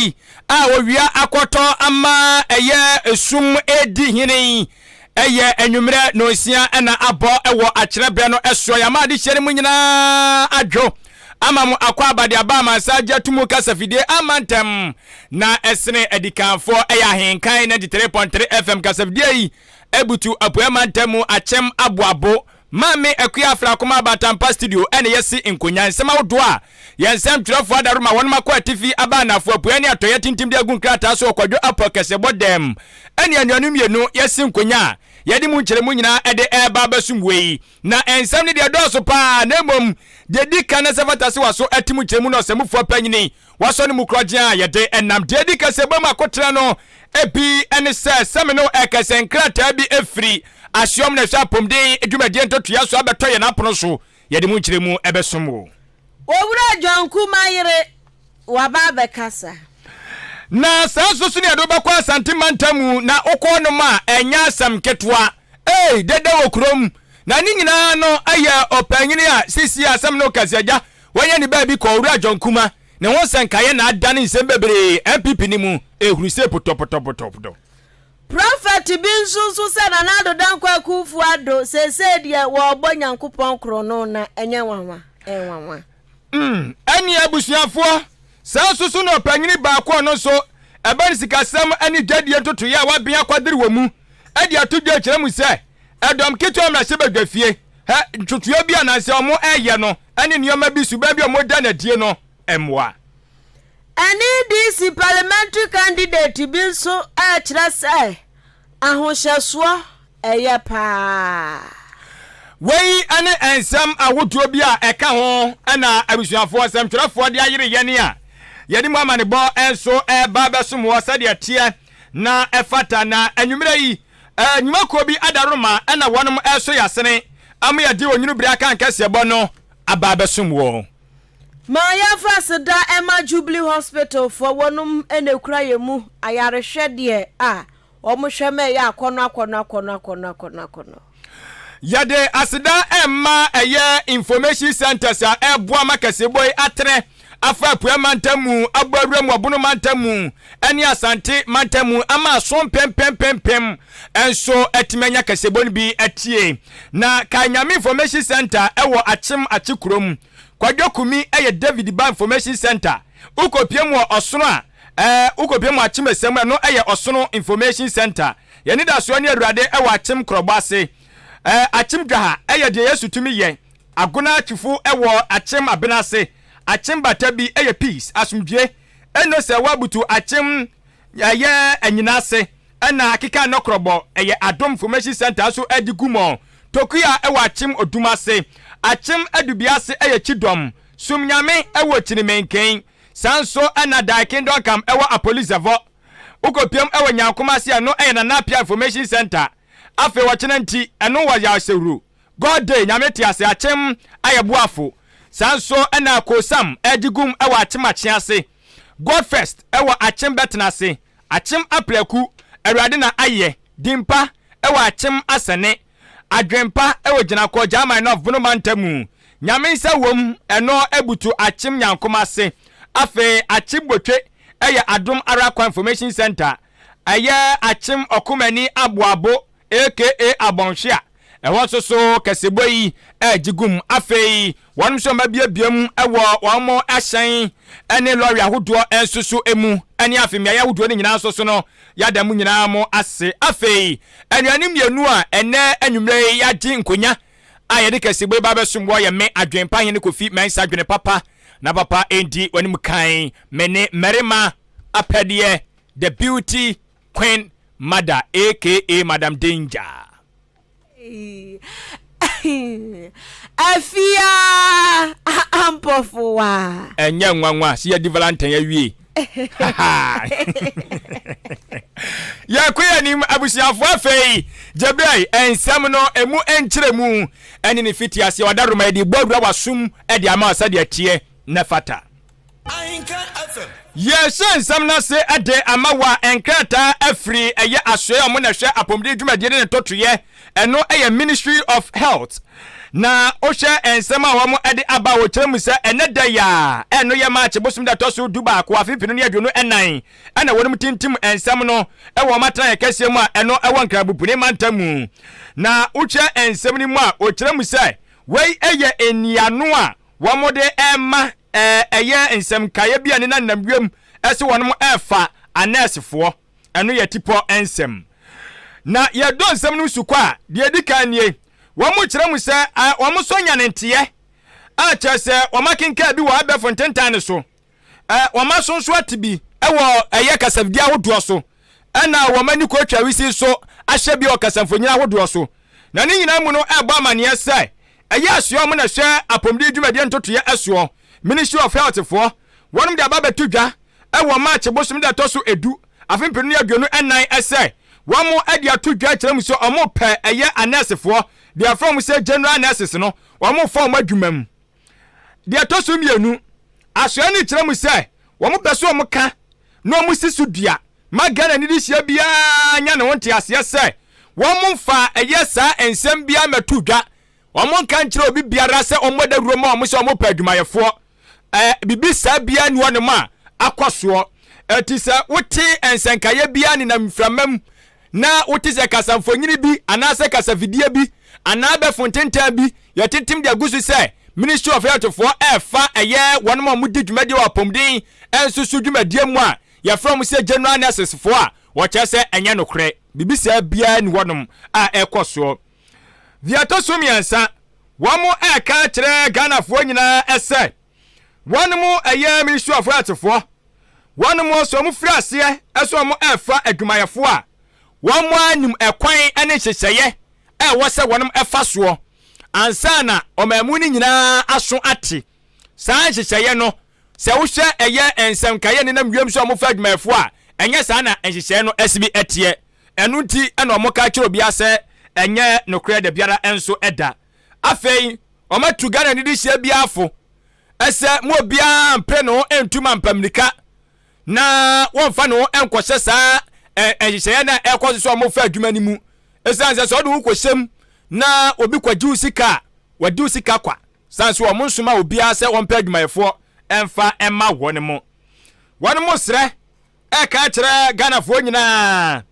yi a owia akɔtɔ ama ɛyɛ esum redi hene yi, ɛyɛ anwummerɛ nonsia na abɔ wɔ akyerɛberɛ no soɔ. Yɛama adehyeɛ no mu nyinaa adwo ama mo akɔ aba de aba amansan agye ato mu kasafidie ama ntɛm na ɛsene adikanfoɔ. Ɛyɛ Ahenkan 93.3 FM kasafidie yi abutu Apueɛ mantam mu akyem aboabo Maame Akua Afrakoma Abatampa Studio ɛna yɛsi nkonya nsɛm ahodoɔ a yɛn nsɛmtwerɛfoɔ adaroma wɔnom akɔ atifi aba anafoɔ apueɛ ne atɔeɛ tintim de agu nkrataa so wɔ Kwadwo Apoah Kɛseɛbɔ dɛm ɛne anuanom mmienu yɛsi nkonya a yɛde mu nkyerɛmu nyinaa ɛde ɛreba abɛsom wei na nsɛm no deɛ ɛdɔɔso paa na mmom deɛ ɛdi kan na ɛsɛ fata sɛ waso ɛte mu nkyerɛmu no ɔsɛmufoɔ panyini Wɔasɔ no mu korɔgyenn a yɛde nam deɛ adi kaseɛbɔ mu akotrɛ no bi ne sɛ, sɛ me ne wo rekasa yi, nkrataa bi firi Aseɔm na ɛhwɛ apɔmuden dwumadie ntotoeɛ so abɛtɔ yɛn apono so. Yɛde mu nkyerɛmu bɛsom wo. Owura John Kumah yere, waba abɛkasa. Na saa nso so ne yɛde wo bɛkɔ Asante mantam mu na wokɔ hɔnom a, ɛnyɛ asɛm ketewa. Ei, dede wɔ kurom. Na ne nyinaa no yɛ ɔpanyini a seesei asɛm no rekasa agya Wanya ne baabi kɔ Owura John Kumah ne ho nsɛnkaeɛ na adane nsɛm bebree NPP no mu ɛhuru sei potɔpotɔpotɔpotɔ. Prɔfɛt bi nso nso sɛ Nana Addo Dankwa Akuffo Addo seesei deɛ wɔrebɔ Nyankopɔn korɔno na ɛnyɛ nwanwa, ɛyɛ nwanwa. Mm, ɛnneɛ abusuafoɔ, saa nso so na ɔpanyini baako ɔno nso, ɛba ne sikasɛm ne dwadie ntotoeɛ a waben akwadere wɔ mu de ato dwa rekyerɛ mu sɛ, ɛdɔm ketewa mmarahyɛbadwafie, hɛ, ntotoeɛ bi a nansa wɔn reyɛ no ne nneɛma bi suban bi a wɔda no adie no mmoa. NEDC parliamentary candidate bi nso rekyerɛ sɛ ahohyɛsoɔ ɛyɛ paa. Wei ne nsɛm ahodoɔ bi a ɛka ho na abusuafoɔ nsɛmtwerɛfoɔ de ayere yɛn a yɛde mu amanebɔ nso reba abɛsom wɔ sɛdeɛ ɛteɛ na ɛfata. Na anwummerɛ yi, nnwumakuo bi adaworoma na wɔnom reso yɛn asene ama yɛde onwunu bere aka nkɛseɛbɔ no aba abɛsom wɔ. Ma yɛmfa aseda mma Jubilee Hospital foɔ, wɔnom na ɛkura yɛn mu ayarehwɛ deɛ a wɔhwɛ ma ɛyɛ akɔnnɔ akɔnnɔ akɔnnɔ akɔnnɔ akɔnnɔ akɔnnɔ. Yɛde aseda rema ɛyɛ Information Centres a ɛreboa ma kaseɛbɔ yi atrɛ afa Apueɛ Mantam mu, abɔ awura mu wɔ Bono Mantam mu ne Asante Mantam mu ama aso mpempempempem nso atumi anya kaseɛbɔ no bi atie. Na Kae Nyame Information Centre wɔ Akyem Akye kurom. Kwadwo Kumi yɛ David Ba Information Centre. Wokɔpie mu wɔ Ɔsono a, ɛɛ, wokɔpie mu wɔ Akyem Ɛsɛm ɛno yɛ Ɔsono Information Centre. Yɛn anidasoɔ ne Awurade wɔ Akyem Korɔbɔ ase. Ɛɛ, Akyem Dwaha yɛ deɛ Yesu tumi yɛ. Agona Twifo wɔ Akyem Abena ase. Akyem Bata bi yɛ Peace, Asomdwie. Eno sɛ woabutu Akyem ɛyɛ Anyina ase. Ɛna Akeka Nɔkorɔbɔ ɛyɛ Adom Information Centre nso de gu mɔ. Tokua wɔ Akyem Odum ase. Akyem Adubia ase yɛ Kyidɔm. Som Nyame wɔ Kyinimenken. Saa nso na Dae Kingdom Come wɔ Apolizɛvɔ. Wokɔpiam wɔ Nyankoma ase a ɛno yɛ Nana Appiah Information Centre. Afei ɔkyena nti ɛno wɔ Yaw-Sewuru. God Day, Nyame te ase, Akyem ayɛ boafo. Saa nso na Kosam de gum wɔ Akyem Akye ase. God First wɔ Akyem Bɛtena ase. Akyem Apraku, Awurade na ayɛ, Dimpa wɔ Akyem Asɛne. Adwenpa wɔ Gyinakɔ, Gyaaman North, Bono Mantam mu. Nyame nsa wom, ɛno abutu Akyem Nyankoma ase. Afei Akyem Botwe yɛ Adom Ara Kwa Information Centre. Ɛyɛ Akyem Ɔkomani Aboabo aka Abɔnhwe a ɛhɔ nso so kɛsebɔ yi regye gum. Afei wɔn nso wɔabiabia mu wɔ wɔn ahyɛn ne lɔre ahodoɔ nso so mu ne afei mmeaeɛ ahodoɔ no nyinaa nso so no yɛada mo nyinaa mo ase. Afei anuanom mmienu a ɛnɛ anwummerɛ yi yɛagye nkonya a yɛde kɛsebɔ yi ba abɛsom wɔ yɛ me Adwenpa Hene Kofi Mensah Adwene Papa na papa ɛndi w'anim kan me ne mmarima apɛdeɛ The Beauty Queen Mother aka Madam Danger. Afia Ampofowaa. Ɛnyɛ nwanwa sɛ yɛadi Valentine awie. Yɛkɔ yɛn anim abusuafoɔ afei gyebrɛ nsɛm no emu nkyerɛmu ɛne ne fitiaseɛ wadaroma yɛde bɔ awura wasom de ama sɛdeɛ teɛ na fata. Yɛrehyɛ nsɛm no ase de ama wo a, nkrataa afiri ɛyɛ asoɛe a wɔn na ɛhwɛ apɔmuden dwumadie ne ne ntotoeɛ, ɛno yɛ Ministry of Health. Na wohwɛ nsɛm a wɔn de aba a wɔkyerɛ mu sɛ ɛnɛ da yi a ɛno yɛ March bosom da ɛtɔ so 11 afe 2024 ɛna wɔn tintim nsɛm no wɔ wɔn atenaeɛ kɛseɛ mu a ɛno ɛwɔ Nkrabupuni mantam mu. Na wohwɛ nsɛm no mu a wɔkyerɛ mu sɛ wei yɛ nniano a wɔde rema ɛyɛ nsɛm nkaeɛ bi a ne nanam wiem sɛ wɔn refa anɛɛsefoɔ. Ɛno yɛ tipɔ nsɛm. Na yɛdɔ nsɛm no su kɔ a, deɛ ɛdi kan nie, wɔkyerɛ mu sɛ wɔn nso anya ne nteɛ a kyerɛ sɛ wɔn akenkan bi wɔ abɛɛfo ntentan no so. Wɔn aso nso ate bi wɔ ɛyɛ kasafidie ahodoɔ so, ɛna wɔn ani kɔ atwa wisi nso ahyɛ bi wɔ kasamfonin ahodoɔ so. Na ne nyinaa mu no ɛrebɔ amaneɛ sɛ ɛyɛ asoɛ a wɔn na ɛhwɛ apɔmuden dwumadie ntotoeɛ soɔ, Ministry of Health foɔ, wɔnom de aba abɛto dwa wɔ March bosome da ɛtɔ so edu, afe 2024 sɛ wɔn de ato dwa akyerɛ mu sɛ wɔn pɛ ɛyɛ anɛɛsefoɔ, deɛ yɛfrɛ wɔn sɛ General Nurses no, wɔn fa wɔn adwuma mu. Deɛ ɛtɔ so mmienu, asoɛe no kyerɛ mu sɛ wɔpɛ sɛ wɔka na wɔsi so dua ma Ghanani dehyia biara nya ne ho nteaseɛ sɛ wɔmfa ɛyɛ saa nsɛm biara mmɛto dwa. Wɔnka nkyerɛ obi biara sɛ ɔmmɔ dawuro mma wɔn sɛ wɔpɛ adwumayɛfoɔ. Ɛɛ, biribi saa biara nni hɔnom a akɔ soɔ. Enti sɛ wote nsɛnkaeɛ biara nenam mframa mu na wote sɛ kasamfonin bi anaasɛ kasafidie bi anaa abɛɛfo ntentan bi yɛtetem de agu so sɛ Ministry of Health foɔ ɛrefa ɛyɛ wɔn a wɔdi dwumadie wɔ apɔmuden nso so dwumadie mu a yɛfrɛ wɔn sɛ General Nurses foɔ a wɔkyerɛ sɛ ɛnyɛ nokorɛ. Biribi saa biara nni hɔnom a ɛrekɔ soɔ. Deɛ ɛtɔ so mmiɛnsa, wɔn ɛreka akyerɛ Ghanafoɔ nyinaa sɛ wɔn ɛyɛ Ministry of Health foɔ wɔn nso wɔn firi aseɛ sɛ wɔn ɛrefa adwumayɛfoɔ a wɔn ara nim ɛkwan ne nhyehyɛeɛ a ɛwɔ sɛ wɔn ɛfa soɔ ansa na ɔman mu no nyinaa aso ate saa nhyehyɛeɛ no. Sɛ wohwɛ ɛyɛ nsɛnkaeɛ nenam wiem sɛ wɔfa adwumayɛfoɔ a, ɛnyɛ saa na nhyehyɛeɛ no ɛsi bi ɛteɛ. Ɛno nti na wɔka kyerɛ obiara sɛ ɛnyɛ nokorɛ dabiara nso da. Afei wɔatu Ghana nidihyeɛ biara fo sɛ mo obiara mpere ne ho ntu mampa mmirika na wɔmfa ne ho nkɔhyɛ saa nhyehyɛeɛ no a ɛrekɔ so sɛ wɔfa adwuma no mu. Ɛsiane sɛ sɛ wode wo kɔhyɛ mu na obi kɔgye wo sika a, wɔde wo sika kwa. Sane sɛ wɔn nsoma obiara sɛ wɔmpɛ adwumayɛfoɔ mfa mma wɔn mo. Wɔn mo srɛ ɛka kyerɛ Ghanafoɔ nyinaa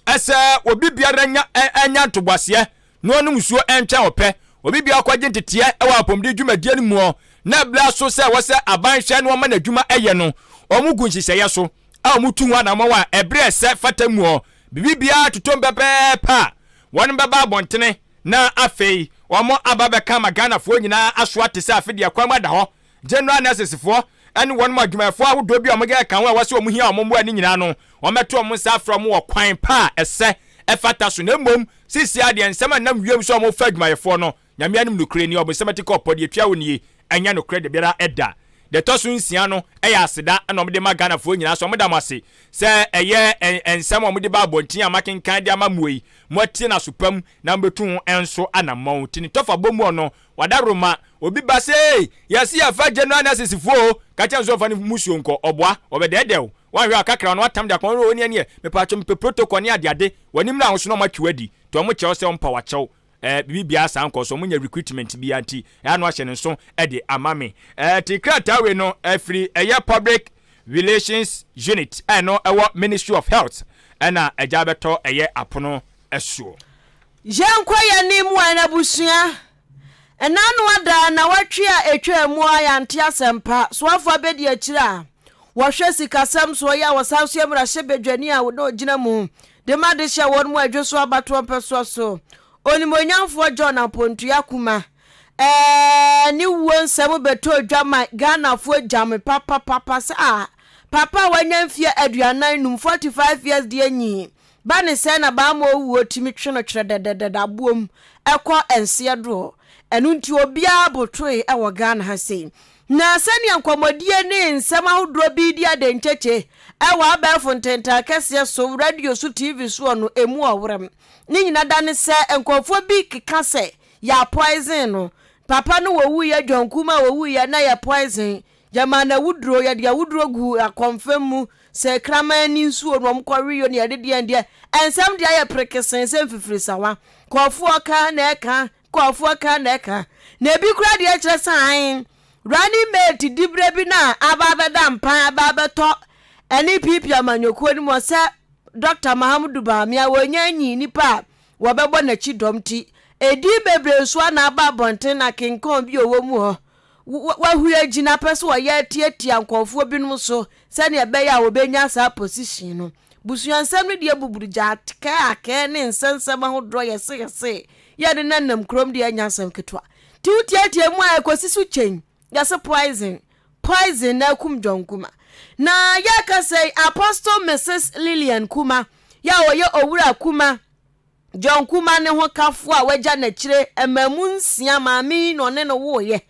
sɛ obi biara nya nya ntoboaseɛ na ɔnom nsuo ntwɛn ɔpɛ. Obi biara kɔgye nteteɛ wɔ apɔmuden dwumadie no muɔ na berɛ aso sɛ ɛwɔ sɛ aban hwɛ na wɔma n'adwuma yɛ no, wɔn gu nhyehyɛeɛ so a wɔn tu ho anammɔn a ɛberɛ ɛsɛ fata muɔ. Biribi biara totom pɛpɛɛpɛ a, wɔn bɛba abɔntene na afei wɔn aba bɛka ama Ghanafoɔ nyinaa aso ate sɛ afe deɛ kwan mu ada hɔ. General Nurses foɔ ne wɔn adwumayɛfoɔ ahodoɔ bi a wɔyɛ ka ho a ɛwɔ sɛ wɔn hia wɔn mmoa no nyinaa no, wɔbɛto wɔn nsa afrɛ wɔn wɔ kwan pa a ɛsɛ ɛfata so. Na mmom seesei ara deɛ nsɛm a ɛnam wiem sɛ wɔrefa adwumayɛfoɔ no, Nyame anim nokorɛ nie, ɔbonsam atikɔ ɔpɔ deɛ ɛtua wo nie, ɛnyɛ nokorɛ dabiara da. Deɛ ɛtɔ so nsia no yɛ aseda na wɔde ma Ghanafoɔ nyinaa sɛ wɔda mo ase sɛ ɛyɛ nsɛm a wɔde ba abɔnten a moakenkan de ama mo yi, moatie no aso pa mu na mobɛtu ho nso anammɔn. Nti ne tɔfa bɔ mu ɔno, wadaworoma, obi ba sɛ ei, yɛse yɛfa general nurses foɔ o, ka kyerɛ no sɛ ɔmfa ne musuo nkɔ, ɔboa, ɔbɛdɛɛdɛɛ wo, woanhwɛ a kakra ɔno atam de akɔ, ɔno neɛ neɛ, mepatwɔ mepɛ protocol ne adeade, w'anim na ahosu na wɔatwe wo adi, nti wɔkyerɛ wo sɛ wɔmpa wo akyɛw. Eh, biribi biara saa nkɔ so, wɔnyɛ recruitment biara nti, ɛha no ahyɛ ne nso de ama me. Eh, ti krataa wei no, ɛfiri ɛyɛ Public Relations Unit, ɛno ɛwɔ Ministry of Health, ɛna agya bɛtɔ ɛyɛ apono soɔ. Yɛnkɔ yɛn anim wɔ abusua. Ɛna ano ada nnawɔtwe a ɛtwaa mu a yɛante asɛmpa. Soafoɔ abɛdi akyire a wɔhwɛ sikasɛm soɔ yi a wɔsan nso yɛ mmarahyɛbadwani a na ɔgyina mu de ma de hyɛ wɔn mu adwo so abatoɔ mpɛsoɔ so. Onimuonyamfoɔ John Apontua Kuma ɛɛ ne wuo nsɛm bɛtɔɔ dwa ma Ghanafoɔ gyame papapapa sɛ a papa a wanya mfeɛ 45, 45 years deɛ nyi Ba ne sɛɛ na bammɔ owuo tumi twe no twerɛdɛdɛdɛdɛ aboom kɔ nseɛ doɔ. Ɛno nti obiara botoe wɔ Ghana ha sei. Na sɛdeɛ nkɔmmɔdie ne nsɛm ahodoɔ bi redi adenkyekye wɔ abɛɛfo ntentan kɛseɛ so, radio so, TV soɔ no, ɛmu ɔwerɛm. Ne nyina da ne sɛ nkurɔfoɔ bi keka sɛ yɛapoison no. Papa no wɔwuiɛ, John Kumah wɔwuiɛ na yɛ poison. Yɛmaa no awuduro, yɛde awuduro guu akɔmfɛm mu, sɛ kraman ani nsuo no wɔn kɔwe yɔ ne yɛde deɛn deɛ, nsɛm deɛ ayɛ perekesee sɛ mfifirisawa. Nkurɔfoɔ ka na ɛka, nkurɔfoɔ ka na ɛka. Na ebi koraa deɛ kyerɛ sɛ ae, running mate diberɛ bi no a aba abɛda mpan aba abɛtɔ ɛne PP amanyɔkuo no mu sɛ Dɔkta Mahamudu Bawumia wɔnya nyi nipa a wɔbɛbɔ n'akyi dɔm nti, edin bebree nso a na aba abɔnten na kenkɔn bi a ɔwɔ mu hɔ. Wahuri agyina pɛ sɛ ɔyɛ atiatia nkurɔfoɔ binom so sɛdeɛ ɛbɛyɛ a wɔbɛnya saa position no. Busuansɛm no deɛ buburu gya akɛɛ akɛɛ ne nsɛnsɛm ahodoɔ yɛse yɛse yɛ de nenam kurom deɛ ɛnyɛ asɛm ketewa. Nti wotiatia mu a ɛkɔsi so kyɛn yɛse poison poison na akum John Kuma. Na yɛka sɛ Apostle Mrs Lillian Kuma yɛ a ɔyɛ Owura Kuma John Kumah ne ho kafo a wagya n'akyire mmamu nsia maame yi na ɔne no woeɛ.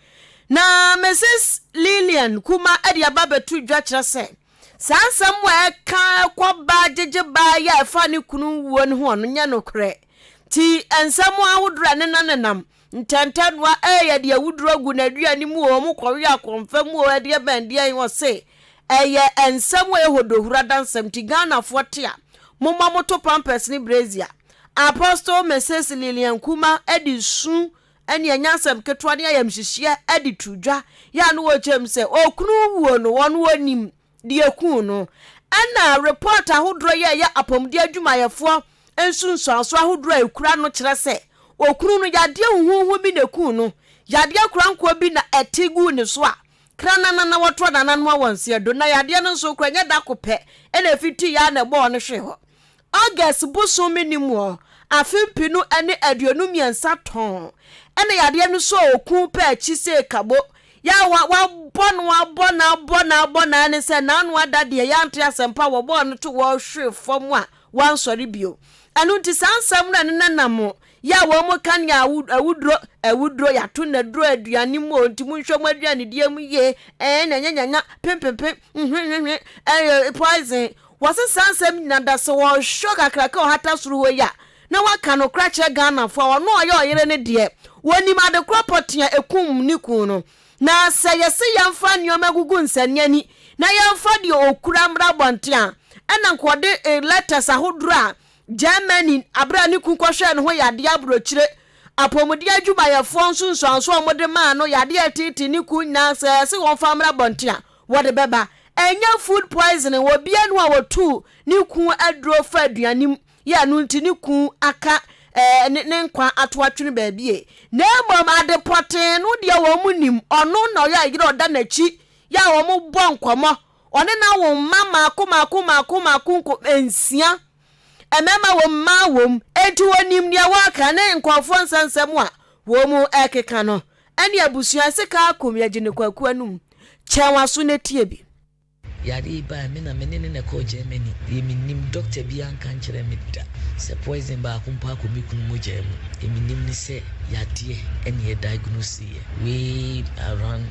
Na Mrs. Lillian Kumah de aba abɛto dwa kyerɛ sɛ saa nsɛm a ɛka kɔ baa gyegye baa yi a ɛfa ne kunu wuo no ho no nyɛ nokorɛ. Nti nsɛm ahodoɔ a ɛnenanenam Ntɛntɛnoa ɛɛ yɛde awuduro agu n'aduane mu o, wɔn kɔwe akɔmfa mu o, ɛdeɛ bɛn deɛn, ɔse ɛyɛ nsɛm a ɛyɛ hodohuro adansɛm nti Ghanafoɔ te a momma moto pampers ne brazier. Apostle Mrs Lillian Kumah de su ne anyansɛm ketewa ne ayamhyehyeɛ de to dwa yɛ a na wɔkyerɛ mu sɛ okunu wuo no wɔn wɔnim deɛ ɛkuu no. Ɛna report ahodoɔ yi a ɛyɛ apɔmuden adwumayɛfoɔ nsunsuansoɔ ahodoɔ a ɛkura no kyerɛ sɛ okunu no yadeɛ huhuuhu bi na ɛkuu no, yadeɛ korankorɔ bi na ɛte guu ne so a kranana na wɔtoa nananom awɔnseɛ do na yadeɛ no nso kora nyɛ da ko pɛ ɛna ɛfitiiɛ ara na ɛbɔɔ no hwee hɔ. August bosome no mu ɔ, afe mpenu ne 23 tɔnn na yadeɛ no sɔɔ okun pɛ akyi see kabo yɛ a wa wabɔ no abɔ no abɔ no abɔ no ara ne sɛ n'ano ada deɛ yɛante asɛmpa wɔbɔɔ no to hɔ hwee fam a wansɔre bio. Ɛno nti saa nsɛm no a ɛnenanam yɛ a wɔn ka nea awuduro awuduro yɛato nnaduro aduane mu o nti monhwɛ mo aduanedie mu yie ɛɛ nyanyanyanya pempempe nhwehwehwe ɛɛ poison Wɔse saa nsɛm nyina da sɛ wɔhwɛ kakraka a ɔhata soro hɔ yi a na waka nokorɛ akyerɛ Ghanafoɔ a ɔno a ɔyɛ ɔyere no deɛ wɔnim adekorɔ pɔtee a ɛkum ne kun no. Na sɛ yɛse yɛmfa nnoɔma gugu nsania ani na yɛmfa deɛ ɔkura mmra abɔnten a ɛna nka ɔde letters ahodoɔ a Germany aberɛ a ne kun kɔhwɛɛ ne ho yadeɛ aburokyire apɔmuden adwumayɛfoɔ nsunsuansoɔ a wɔde maa no yadeɛ a ɛteetee ne kun nyinaa sɛ yɛse wɔmfa mmra abɔnten a wɔde bɛba. Ɛnyɛ food poisoning, obiara nni hɔ a wɔtuu ne kun aduro fa aduane mu yɛ ɛno nti ne kun aka eh, ne, ne nkwa ato atwene baabi e. Na mmom ade pɔtee no deɛ wɔn nim, ɔno na ɔyɛ ayere ɔda n'akyi yɛ a wɔn bɔ nkɔmmɔ, ɔne no awo mma mmaako mmaako mmaako mmaako nko nsia. Mmarima wom, mmaa wom, enti wɔnim deɛ wɔreka ne nkurɔfoɔ nsɛnsɛm a wɔn rekeka no. Ɛne abusua sika akum yɛgye no kwaku anum. Kyɛn w'aso na tie bi. Yareɛ yi baeɛ me na me ne no na ɛkɔɔ Germany, deɛ mennim, doctor biara anka ankyerɛ me da sɛ poison baako mpo akɔ me kunu mogyaa mu, deɛ menim ne sɛ yadeɛ ɛna yɛ diagnose yɛ way around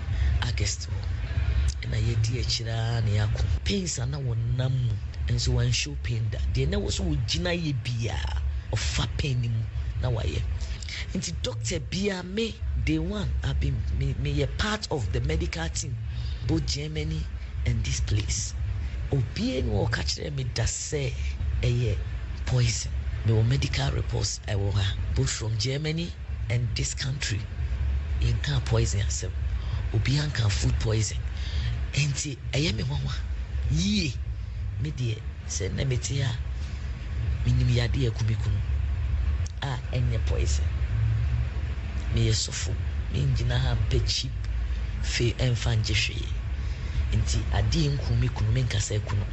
August hɔ ɛna yɛdi akyire ara na yɛako. Pains a na wɔnam mu nso wan show pain da, deɛ na ɛwɔ sɛ ɔgyina yɛ biara ɔfa pain no mu na wayɛ. Nti doctor biaa me day one I've been me meyɛ part of the medical team both Germany and this place obiaa ni hɔ a ɔka kyerɛɛ me da sɛ ɛyɛ poison mewɔ medical reports ɛwɔ ha both from Germany and this country yɛnkaa poison asɛm obiaa nkaa food poison nti ɛyɛ me nwanwa yie me deɛ Sɛ nnɛ mete ha a, menim yadeɛ a ɛku me kunu a ɛnyɛ poison. Meyɛ sɔfo, mengyina ha mpɛ cheap fee ɛmfa ngye hwee. Nti adeɛ nku me kunu, menka sɛ aku no.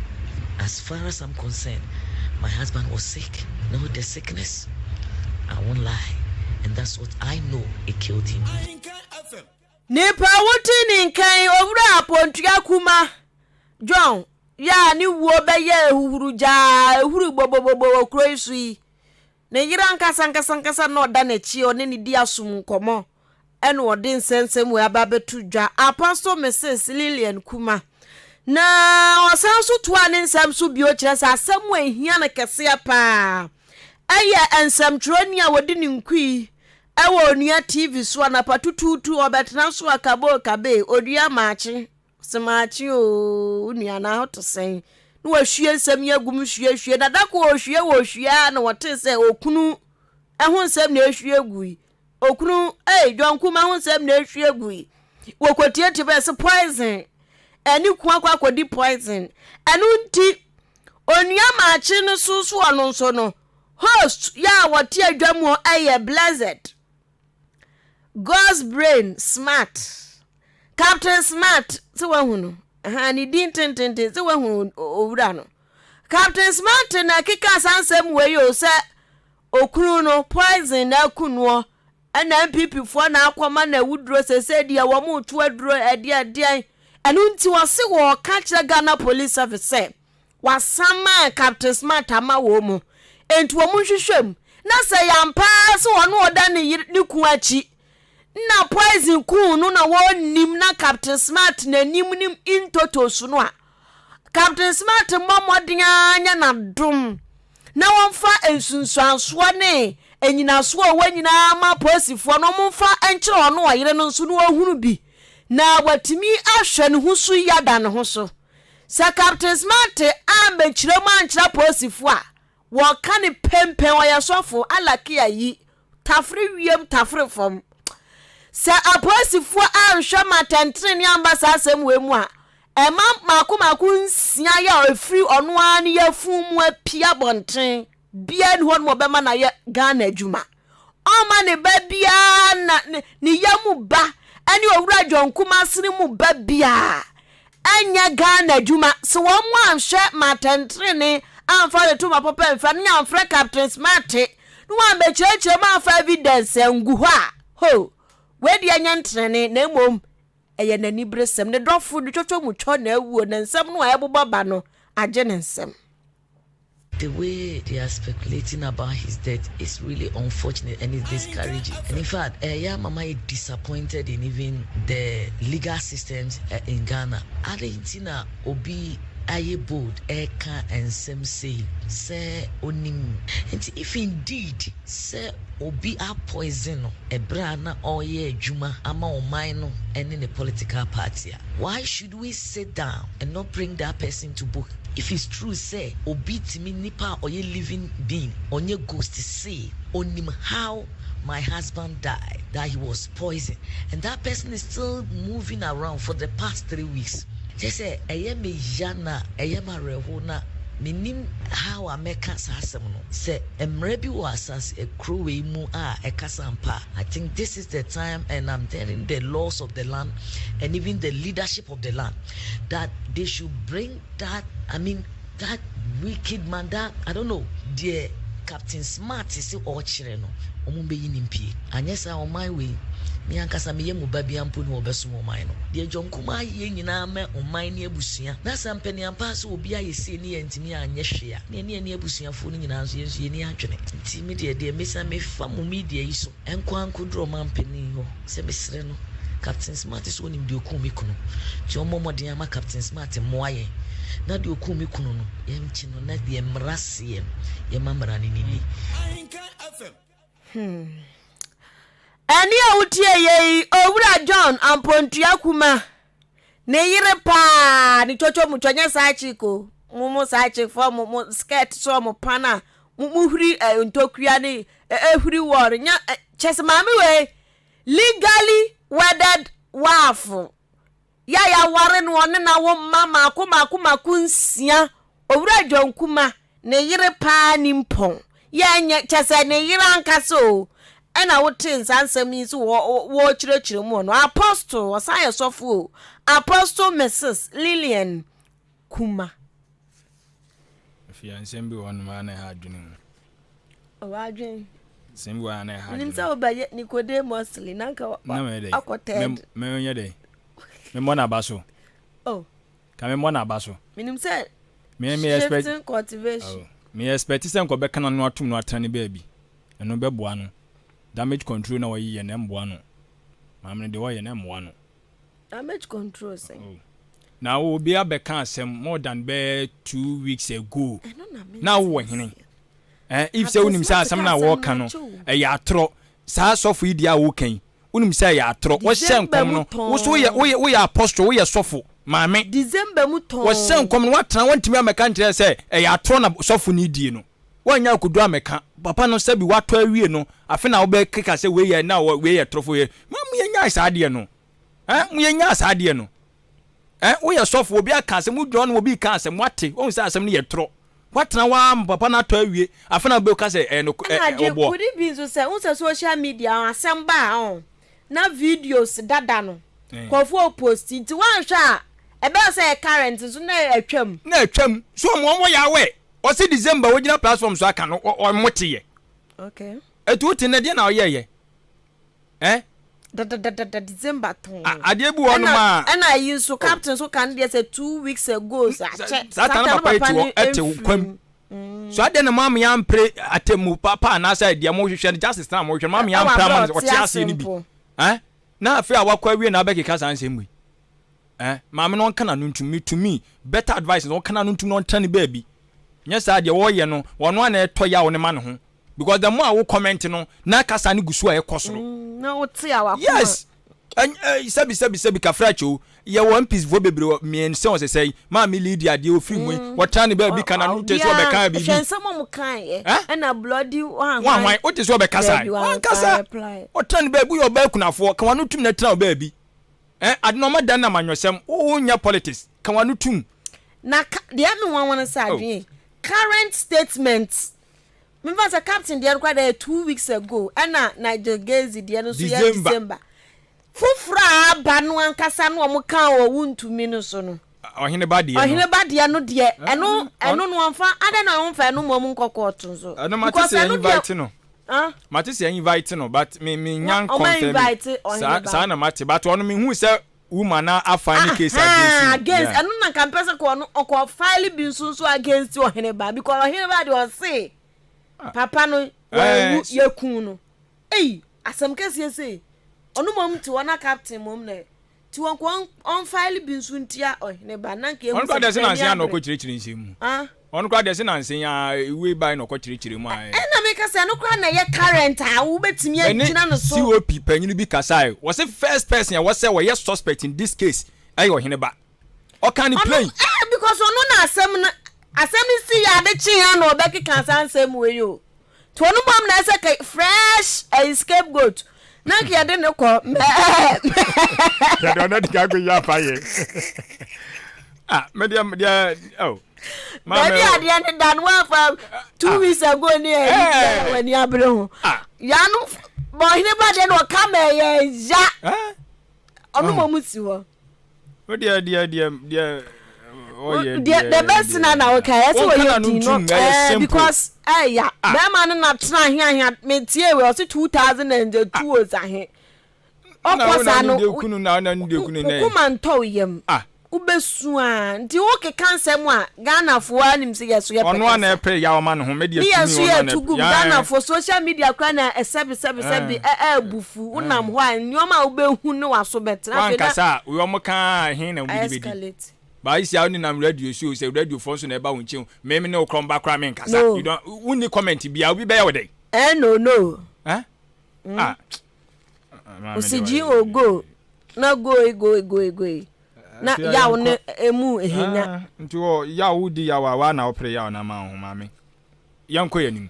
As far as I'm concerned, my husband was sick, no the sickness, I won't lie, and that's what I know it killed him. Nipa a wote ne nka yi, Owura Apontua Kuma John yɛ a ne wuo bɛyɛɛ huhurugyaa a ɛhuru bobobobo wɔ kuro yi so yi, ne yere ankasa ankasa ankasa na ɔda n'akyi a ɔne no di asom nkɔmmɔ ɛna ɔde nsɛnsɛm wei aba abɛto dwa. Apostle Mrs. Lillian Kuma. Na ɔsan nso toaa ne nsɛm so bio kyerɛ sɛ asɛm a ɛhia no kɛseɛ paa ɛyɛ nsɛmtwerɛni a wɔdi ne nkui ɛwɔ Onua TV so anapa tutuutu ɔbɛtena so a kaboo kabee, Onua Maakye. Ɔse maakye oo, wo nua na ho te sɛn? Na wahwie nsɛm yi agu mu hwiehwie. Na da ko ɔhwie ɔhwie a na wɔtee sɛ okunu ɛho nsɛm na ehwie gu yi. Okunu, ei, John Kuma ho nsɛm na ehwie gu yi. Wɔkɔtiatia bɛyɛ sɛ poison. Ɛne ku akɔ akɔdi poison. Ɛno nti, onua maakye no so so ɔno nso no, host yɛ a wɔte adwa mu ɛyɛ blessed. God's brain smart. Captain Smart sɛ wahu no ha ne din tententen sɛ wahu owura no. Captain Smart na ɛkeka saa nsɛm wei o sɛ okunu no poison na aku noɔ ɛna NPP foɔ na akɔma na awuduro sese deɛ wɔn reto aduro ɛdeɛ ɛdeɛn ɛno nti wɔse wɔka kyerɛ Ghana Police Service sɛ Wɔasaman Captain Smart ama wɔn mu, enti wɔn nhwehwɛ mu na sɛ ɛyɛ ampa ara sɛ ɔno ɔda ne yere ne kun akyi na poison kuu no na wɔnnim na Captain Smart n'anim nim in toto so no a, Captain Smart mmɔ mmɔden ara nyɛ n'adom na wɔmfa nsunsuansoɔ ne nnyinasoɔ a ɔwɔ nyinaa ma apolisifoɔ na wɔmfa nkyerɛ ɔno ɔyere no nso na ɔhunu bi na watumi ahwɛ ne ho so yie ada ne ho so. Sɛ Captain Smart ammɛkyerɛ mu ankyerɛ apolisifo a, wɔka no penpen, ɔyɛ sɔfo, Alakia yi, tafere wiem, tafere fam. Sɛ apolisifo anhwɛ ma atɛntrenee amba saa asɛm wei mu a, ɛma mmaako mmaako nsia yɛ a ɛfiri ɔno ara ne yafunu mu apue abɔnten biara nni hɔ nom a ɔbɛma no ayɛ Ghana adwuma. Ɔmma ne ba biara na ne, ne yam ba ne Owura John Kumase mu ba biara ɛnyɛ Ghana adwuma. Sɛ wɔn anhwɛ ma atɛntenenee amfa ne toma papa amfira ne amfrɛ Captain Smart na wɔammɛkyerɛkyerɛ mu amfa evidence angu hɔ a, ho, wei deɛ ɛnyɛ ntenenee na mmom ɛyɛ n'aniberesɛm. Ne dɔfo ne twɔtwɔ mu twɔ na awuo na nsɛm no a ɛbobɔ ba no agye ne nsam. The way they are speculating about his death is really unfortunate and it's discouraging. And in fact, eh, yeah, mama is disappointed in even the legal systems eh, in Ghana. Adɛn nti na obi ayɛ bold ɛka nsɛm sei sɛ onim nti if indeed sɛ obi apoison no ɛberɛ a na ɔreyɛ adwuma ama ɔman no ne ne political party a why should we sit down and not bring that person to book if it's true sɛ obi tumi nipa a ɔyɛ living being ɔnyɛ ghost se onim how my husband died that he was poisoned and that person is still moving around for the past 3 weeks kyerɛ sɛ ɛyɛ me ya na ɛyɛ me awerɛhow na mennim how a mɛka saa asɛm no sɛ mmara bi wɔ asase kuro wei mu a ɛkasa ampa a I think this is the time and I'm telling the laws of the land and even the leadership of the land that they should bring that I mean that wicked man that I don't know deɛ Captain Smart se ɔrekyerɛ no wɔn bɛyi no mpie anyɛ saa ɔman wei me ankasa meyɛ mo ba bia mpo ne wɔbɛsom ɔman no deɛ John Kumah ayɛ nyinaa mɛ ɔman ne abusua na sɛ mpaniampa sɛ obi ayɛ sei ne yɛntumi anyɛ hwee a ne ɛne ɛne abusuafoɔ no nyinaa nso yɛn nso yɛni adwene nti me deɛ deɛ mesa mefa mo media yi so nkɔ ankɔduru ɔmanpanin hɔ sɛ mesrɛ no Captain Smart sɛ ɔnim deɛ ɔkuu me kunu nti ɔmmɔ mmɔden ama Captain Smart mmoa yɛn na deɛ ɔkuu me kunu no yɛnkye no na deɛ mmara seɛ no yɛma mmara no nini. Hmm. Ɛne a wotie yɛ yi, Owura John Ampontua Kuma, ne yere paa, ne twotwo mu twɔ nyɛ saa chick o. Mo mo saa chick fo mo mo skirt so mo pan a mo mo huri eh, ntokua ne ehuri eh, wɔn nya eh, kyɛ sɛ maame wei legally wedded wife. Yɛ a yɛaware no ɔne no awo mma mmaako mmaako mmaako nsia. Owura John Kumah, ne yere paa nimpɔn. Yɛ ɛnyɛ, kyɛ sɛ ne yere ankasa o, ɛna wotee nsaa nsɛm yi nso wɔ wɔrekyerɛkyerɛ mu ɔno. Apostle, ɔsan yɛ sɔfo o, Apostle Mrs. Lillian Kumah. Afei nsɛm bi wɔ hɔnom a na ɛha adwene mu. Ɔwɔ adwene. Nsɛm bi wɔ hɔ a na ɛha adwene. Nim sɛ wobɛyɛ Nicodemus li na nka akɔ third. Menyɛ dɛ. Memmɔ n'aba so. Oh. Ka memmɔ n'aba so. Menim sɛ me me expect shifting cultivation. Oh. Me expect sɛ nka ɔbɛka n'ano atom no atena ne baabi. Ɛno bɛboa no. Damage control na ɔyeyɛ no ɛmboa no. Maame no deɛ ɔyɛ no ɛmmoa no. Damage control sɛn? Oh. Na obi abɛka asɛm more than bɛyɛ 2 weeks ago. Na wowɔ hene. Eh, if sɛ wonim sɛ asɛm no a wɔreka no ɛyɛ atorɔ, saa sɔfo yi deɛ a woka yi, wonim sɛ ɛyɛ atorɔ, wɔhyɛ nkɔm no, wo so woyɛ woyɛ woyɛ apostle, woyɛ sɔfo. Maame. December mu tɔnn. Wɔhyɛ nkɔm no woatena woantumi ammɛka nkyerɛ sɛ ɛyɛ atorɔ na sɔfo no redie no. Woannya akodu ammɛka. Papa no sɛbi woatɔ awie no afe na wobɛkeka sɛ wei yɛ na wei yɛ torofo wei yɛ. Ma mo yɛnyae saa adeɛ no. Eh mo yɛnyae saa adeɛ no. Eh woyɛ sɔfo obi aka asɛm wogyina hɔ na obi reka asɛm woate woahu sɛ asɛm no yɛ torɔ. Woatena hɔ ara ma papa no atɔ awie afe na wobɛka sɛ ɛyɛ nokɔ Ɛna ɛ adwene ɔboa. could it be nso sɛ wohu sɛ social media asɛm ba a ɔn na videos dada no nkurɔfoɔ repost nti woanhwɛ a ɛbɛyɛ sɛ ɛyɛ current nso na atwam. Na atwam. So wɔn wɔn yɛ aware. Ɔse December wogyina platform so aka no wɔn te yɛ. Okay. Ɛti wote nnɛ deɛ na ɔyɛ yɛ. Eh? Dadadadada December tɔn. Adeɛ bi wɔ hɔ nom a. Ɛna ayi nso captain nso ka ne deɛ sɛ 2 weeks ago sɛ akyɛ. Saa ta na papa yi te hɔ ɛte kwam. So adɛn na mo ama yɛampere atemmu papa anaasɛ deɛ mohwehwɛ no justice na mohwehwɛ no mo ama yɛampere ama no ɔte aseɛ no bi eh? Na afei a wakɔ awie na abɛkeka saa nsɛm wei eh? Maame no ɔnka n'ano ntum me to me better advice no ɔnka n'ano ntum na ɔntena ne baabi nyɛ saa deɛ wɔyɛ no ɔno a na ɛtɔ yaw no ma ne ho because the more a wo comment no na kasa no gu so a ɛkɔ soro na wote a wakoma yes Sɛbi sɛbi sɛbi kafra kyew yɛwɔ MPs foɔ bebree wɔ mmiɛnsa wɔ sɛsɛi maame Lydia deɛ ofiri mu yi wɔtena ne baabi ka n'ano te sɛ ɔbɛka biribi hwɛ nsɛm ɔmo kaeɛ ɛna bloody hwan hwan wote sɛ ɔbɛkasa wankasa ɔtena ne baabi woyɛ ɔbaa kunafoɔ ka w'ano tum na tena wo baabi ɛ ade na ɔma dan na amanyɔsɛm wonyɛ politics ka w'ano tum. Na deɛ me nwanwa no sɛ adwene current statement Memfa sɛ captain deɛ no koraa deɛ yɛ 2 weeks ago, ɛna Nigel Gaisie deɛ no nso yɛ December. Foforɔ a aba no ankasa no wɔn kaa wɔ Wontumi no so no. Ɔhene ba deɛ no. Ɔhene ba deɛ no deɛ ɛno ɛno no wɔnfa adɛn na wɔnfa ɛno mmom nkɔ kɔɔto nso. Ɛno mate sɛ yɛn invite no. Mate sɛ yɛn invite no but me me nya nkɔnfɛn mi. Saa saa na mate but ɔno me hu sɛ woman na afa ne case against no. Against ɛno na nka mpɛ sɛ kɔ ɔno ɔkɔ file bi nso nso against ɔhene ba because ɔhene ba deɛ ɔse papa no wɔawu yɛkun no ei asɛm kɛseɛ sei ɔno mmom te hɔ na captain mmom na ti wɔn kɔ ɔnfile bi nso ntia ɔhene ba na nka ehu sɛ ɔno kora deɛ se nanse a na ɔkɔ kyerɛkyerɛ nsɛm mu ɔno koraa deɛ se nanse a ewe bae na ɔkɔ kyerɛkyerɛ mu a. Ɛna meka sɛ ɛno koraa na ɛyɛ current a wobɛtumi agyina no so. Mene COP panyini bi kasae, wɔse first person a wɔsɛ wɔyɛ suspect in this case ɛyɛ ɔhene ba. Ɔka no plain. Ɔno eh because ɔno na asɛm no asɛm no si yɛ ade kye ya na ɔbɛkeka saa nsɛm wei o. Nti ɔno mmom na ɛsɛ kɛ fresh ɛyi scapegoat na nka yɛde ne kɔ mɛɛ. Yɛde ɔno adi kan akɔyi afa yɛ. Ah, me deɛ deɛ oh. Baabi adeɛ ne da no wafa 2 weeks ago ne ɛyi w'ani abere ho. Yano bɔ ɔhene ba deɛ na ɔka ma ɛyɛ ya. Ɔno mmom si hɔ. Wo deɛ deɛ deɛ deɛ ɔyɛ deɛ the best na na ɔka ɛsɛ ɔyɛ din no ɛɛ because ɛya bɛrima no na tena aheahea metie wei ɔsi 2002 ɔsi ahe ɔkɔ saa no wokoma ntɔ yam wobɛsu a nti wokeka nsɛm a Ghanafoɔ anim sɛ yɛso yɛpɛ ɔno a na ɛpɛ yaw ma ne ho medeɛ ne yɛso yɛto gum Ghanafoɔ social media koraa na ɛsɛbi sɛbi sɛbi ɛɛbufu wonam hɔ a nneɛma a wobɛhu ne waso bɛtena afei na wankasa a wɔn ka he na wɔn de bɛdi baayisi a wonenam radio so sɛ radio foɔ nso na ɛba wo nkyɛn meme ne wo korɔ mba koraa menkasa you don't wonni comment bia obi bɛyɛ wo dɛn. Eh no no. Eh? Ah. Osi o go na goi goi goi goi na yaw no emu ehenya. Nti wɔ yaw wodi yaw a waa na wopere yaw na ama wo ho maame. Yɛnkɔ yɛn anim.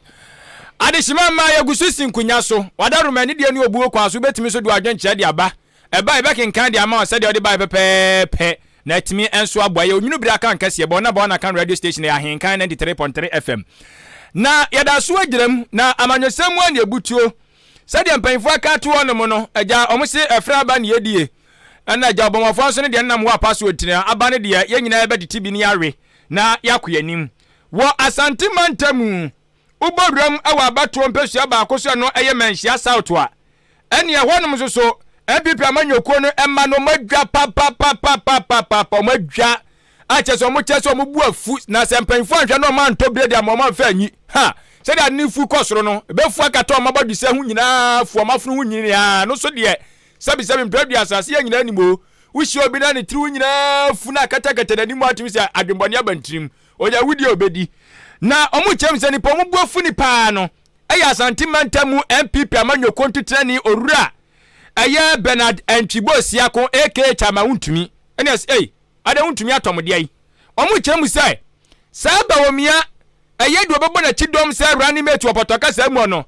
Adehyema mmaa yɛgu so si nkonya so. Wadaroma anidie ne obuo kwan so wobɛtumi nso de w'adwenkyerɛ de aba. Ɛba a yɛbɛkenkan de ama wo sɛdeɛ wode baeɛ pɛpɛɛpɛ na atumi nso aboa. Yɛ onwunu bere akan kɛseɛ bɔ na bɔ na kan radio station ɛyɛ Ahenkan 93.3 FM. Na yɛda so agyina mu na amanyɔsɛm mu a na ɛbutuo. Sɛdeɛ mpanyinfoɔ aka ato hɔ nom no, agya, wɔn se ɛfrɛ aba ne yɛdie. Ɛna agya ɔbɔmmɔfoɔ nso ne deɛ nenam hɔ apa so ɔtiri aba no deɛ yɛn nyinaa yɛbɛtete bi ne yɛawe na yɛakɔ yɛn anim. Wɔ Asante mantamu, wobɔ wuram wɔ abatoɔ mpɛsua baako so ɛno ɛyɛ Manhyia South a, ɛneɛ ɛhɔnom nso so NPP amanyɔkuo no mma no wɔn adwa papapapapapapa, wɔn adwa a kyerɛ sɛ wɔn kyerɛ sɛ wɔn bu afu na sɛ mpanyinfoɔ anhwɛ na wɔn antɔ biredi ama wɔn amfa anyi ha sɛdeɛ ade no fu kɔ soro no ɛbɛfu akata wɔn abɔdwesɛ ho nyinaa fu wɔn afono ho nyinaa no so deɛ sɛbisɛbi mpɛ aduasa sɛ yɛn nyinaa nim o wohyia obi na ne tiri ho nyinaa fu na akatakata n'anim atumi sɛ adwembɔne aba ntirim ɔyɛ awudie a ɔbɛdi na wɔn kyerɛ mu sɛ nipa wɔn bu afu ni paa no ɛyɛ Asante mantam mu NPP amanyɔkuo ntutenani owura ɛyɛ Bernard Antwi Boasiako aka Chairman Wontumi ɛne ɛsɛ ei. Adɛn wontumi atɔmdeɛ yi? Wɔkyerɛ mu sɛ saa Bawumia ɛyɛ deɛ ɔbɛbɔ n'akyi dɔm sɛ running mate wɔ pɔtɔ kasa mu no,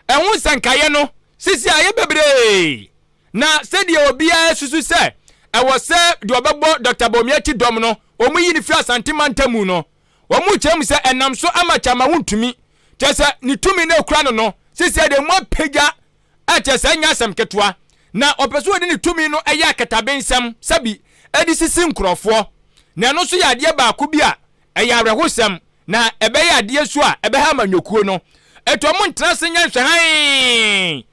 ɛho nsɛnkaeɛ no sisi ayɛ bebree. Na sɛdeɛ obiara susu sɛ ɛwɔ sɛ deɛ ɔbɛbɔ Dɔkta Bawumia akyi dɔm no wɔyi no firi Asante mantam mu no, wɔkyerɛ mu sɛ ɛnam so ama Kyama wontumi, kyerɛ sɛ ne tumi no a ɛkura no no sisi deɛ emu apagya a kyerɛ sɛ ɛnyɛ asɛm ketewa, na ɔpɛ sɛ ɔde ne tumi no yɛ akakabensɛm sɛbi de sisi nkurɔfoɔ, na ɛno nso yɛ adeɛ baako bi a ɛyɛ awerɛhosɛm, na ɛbɛyɛ adeɛ nso a ɛbɛha amanyɔkuo no. Enti wɔn ntena ase nyɛ nhwɛhann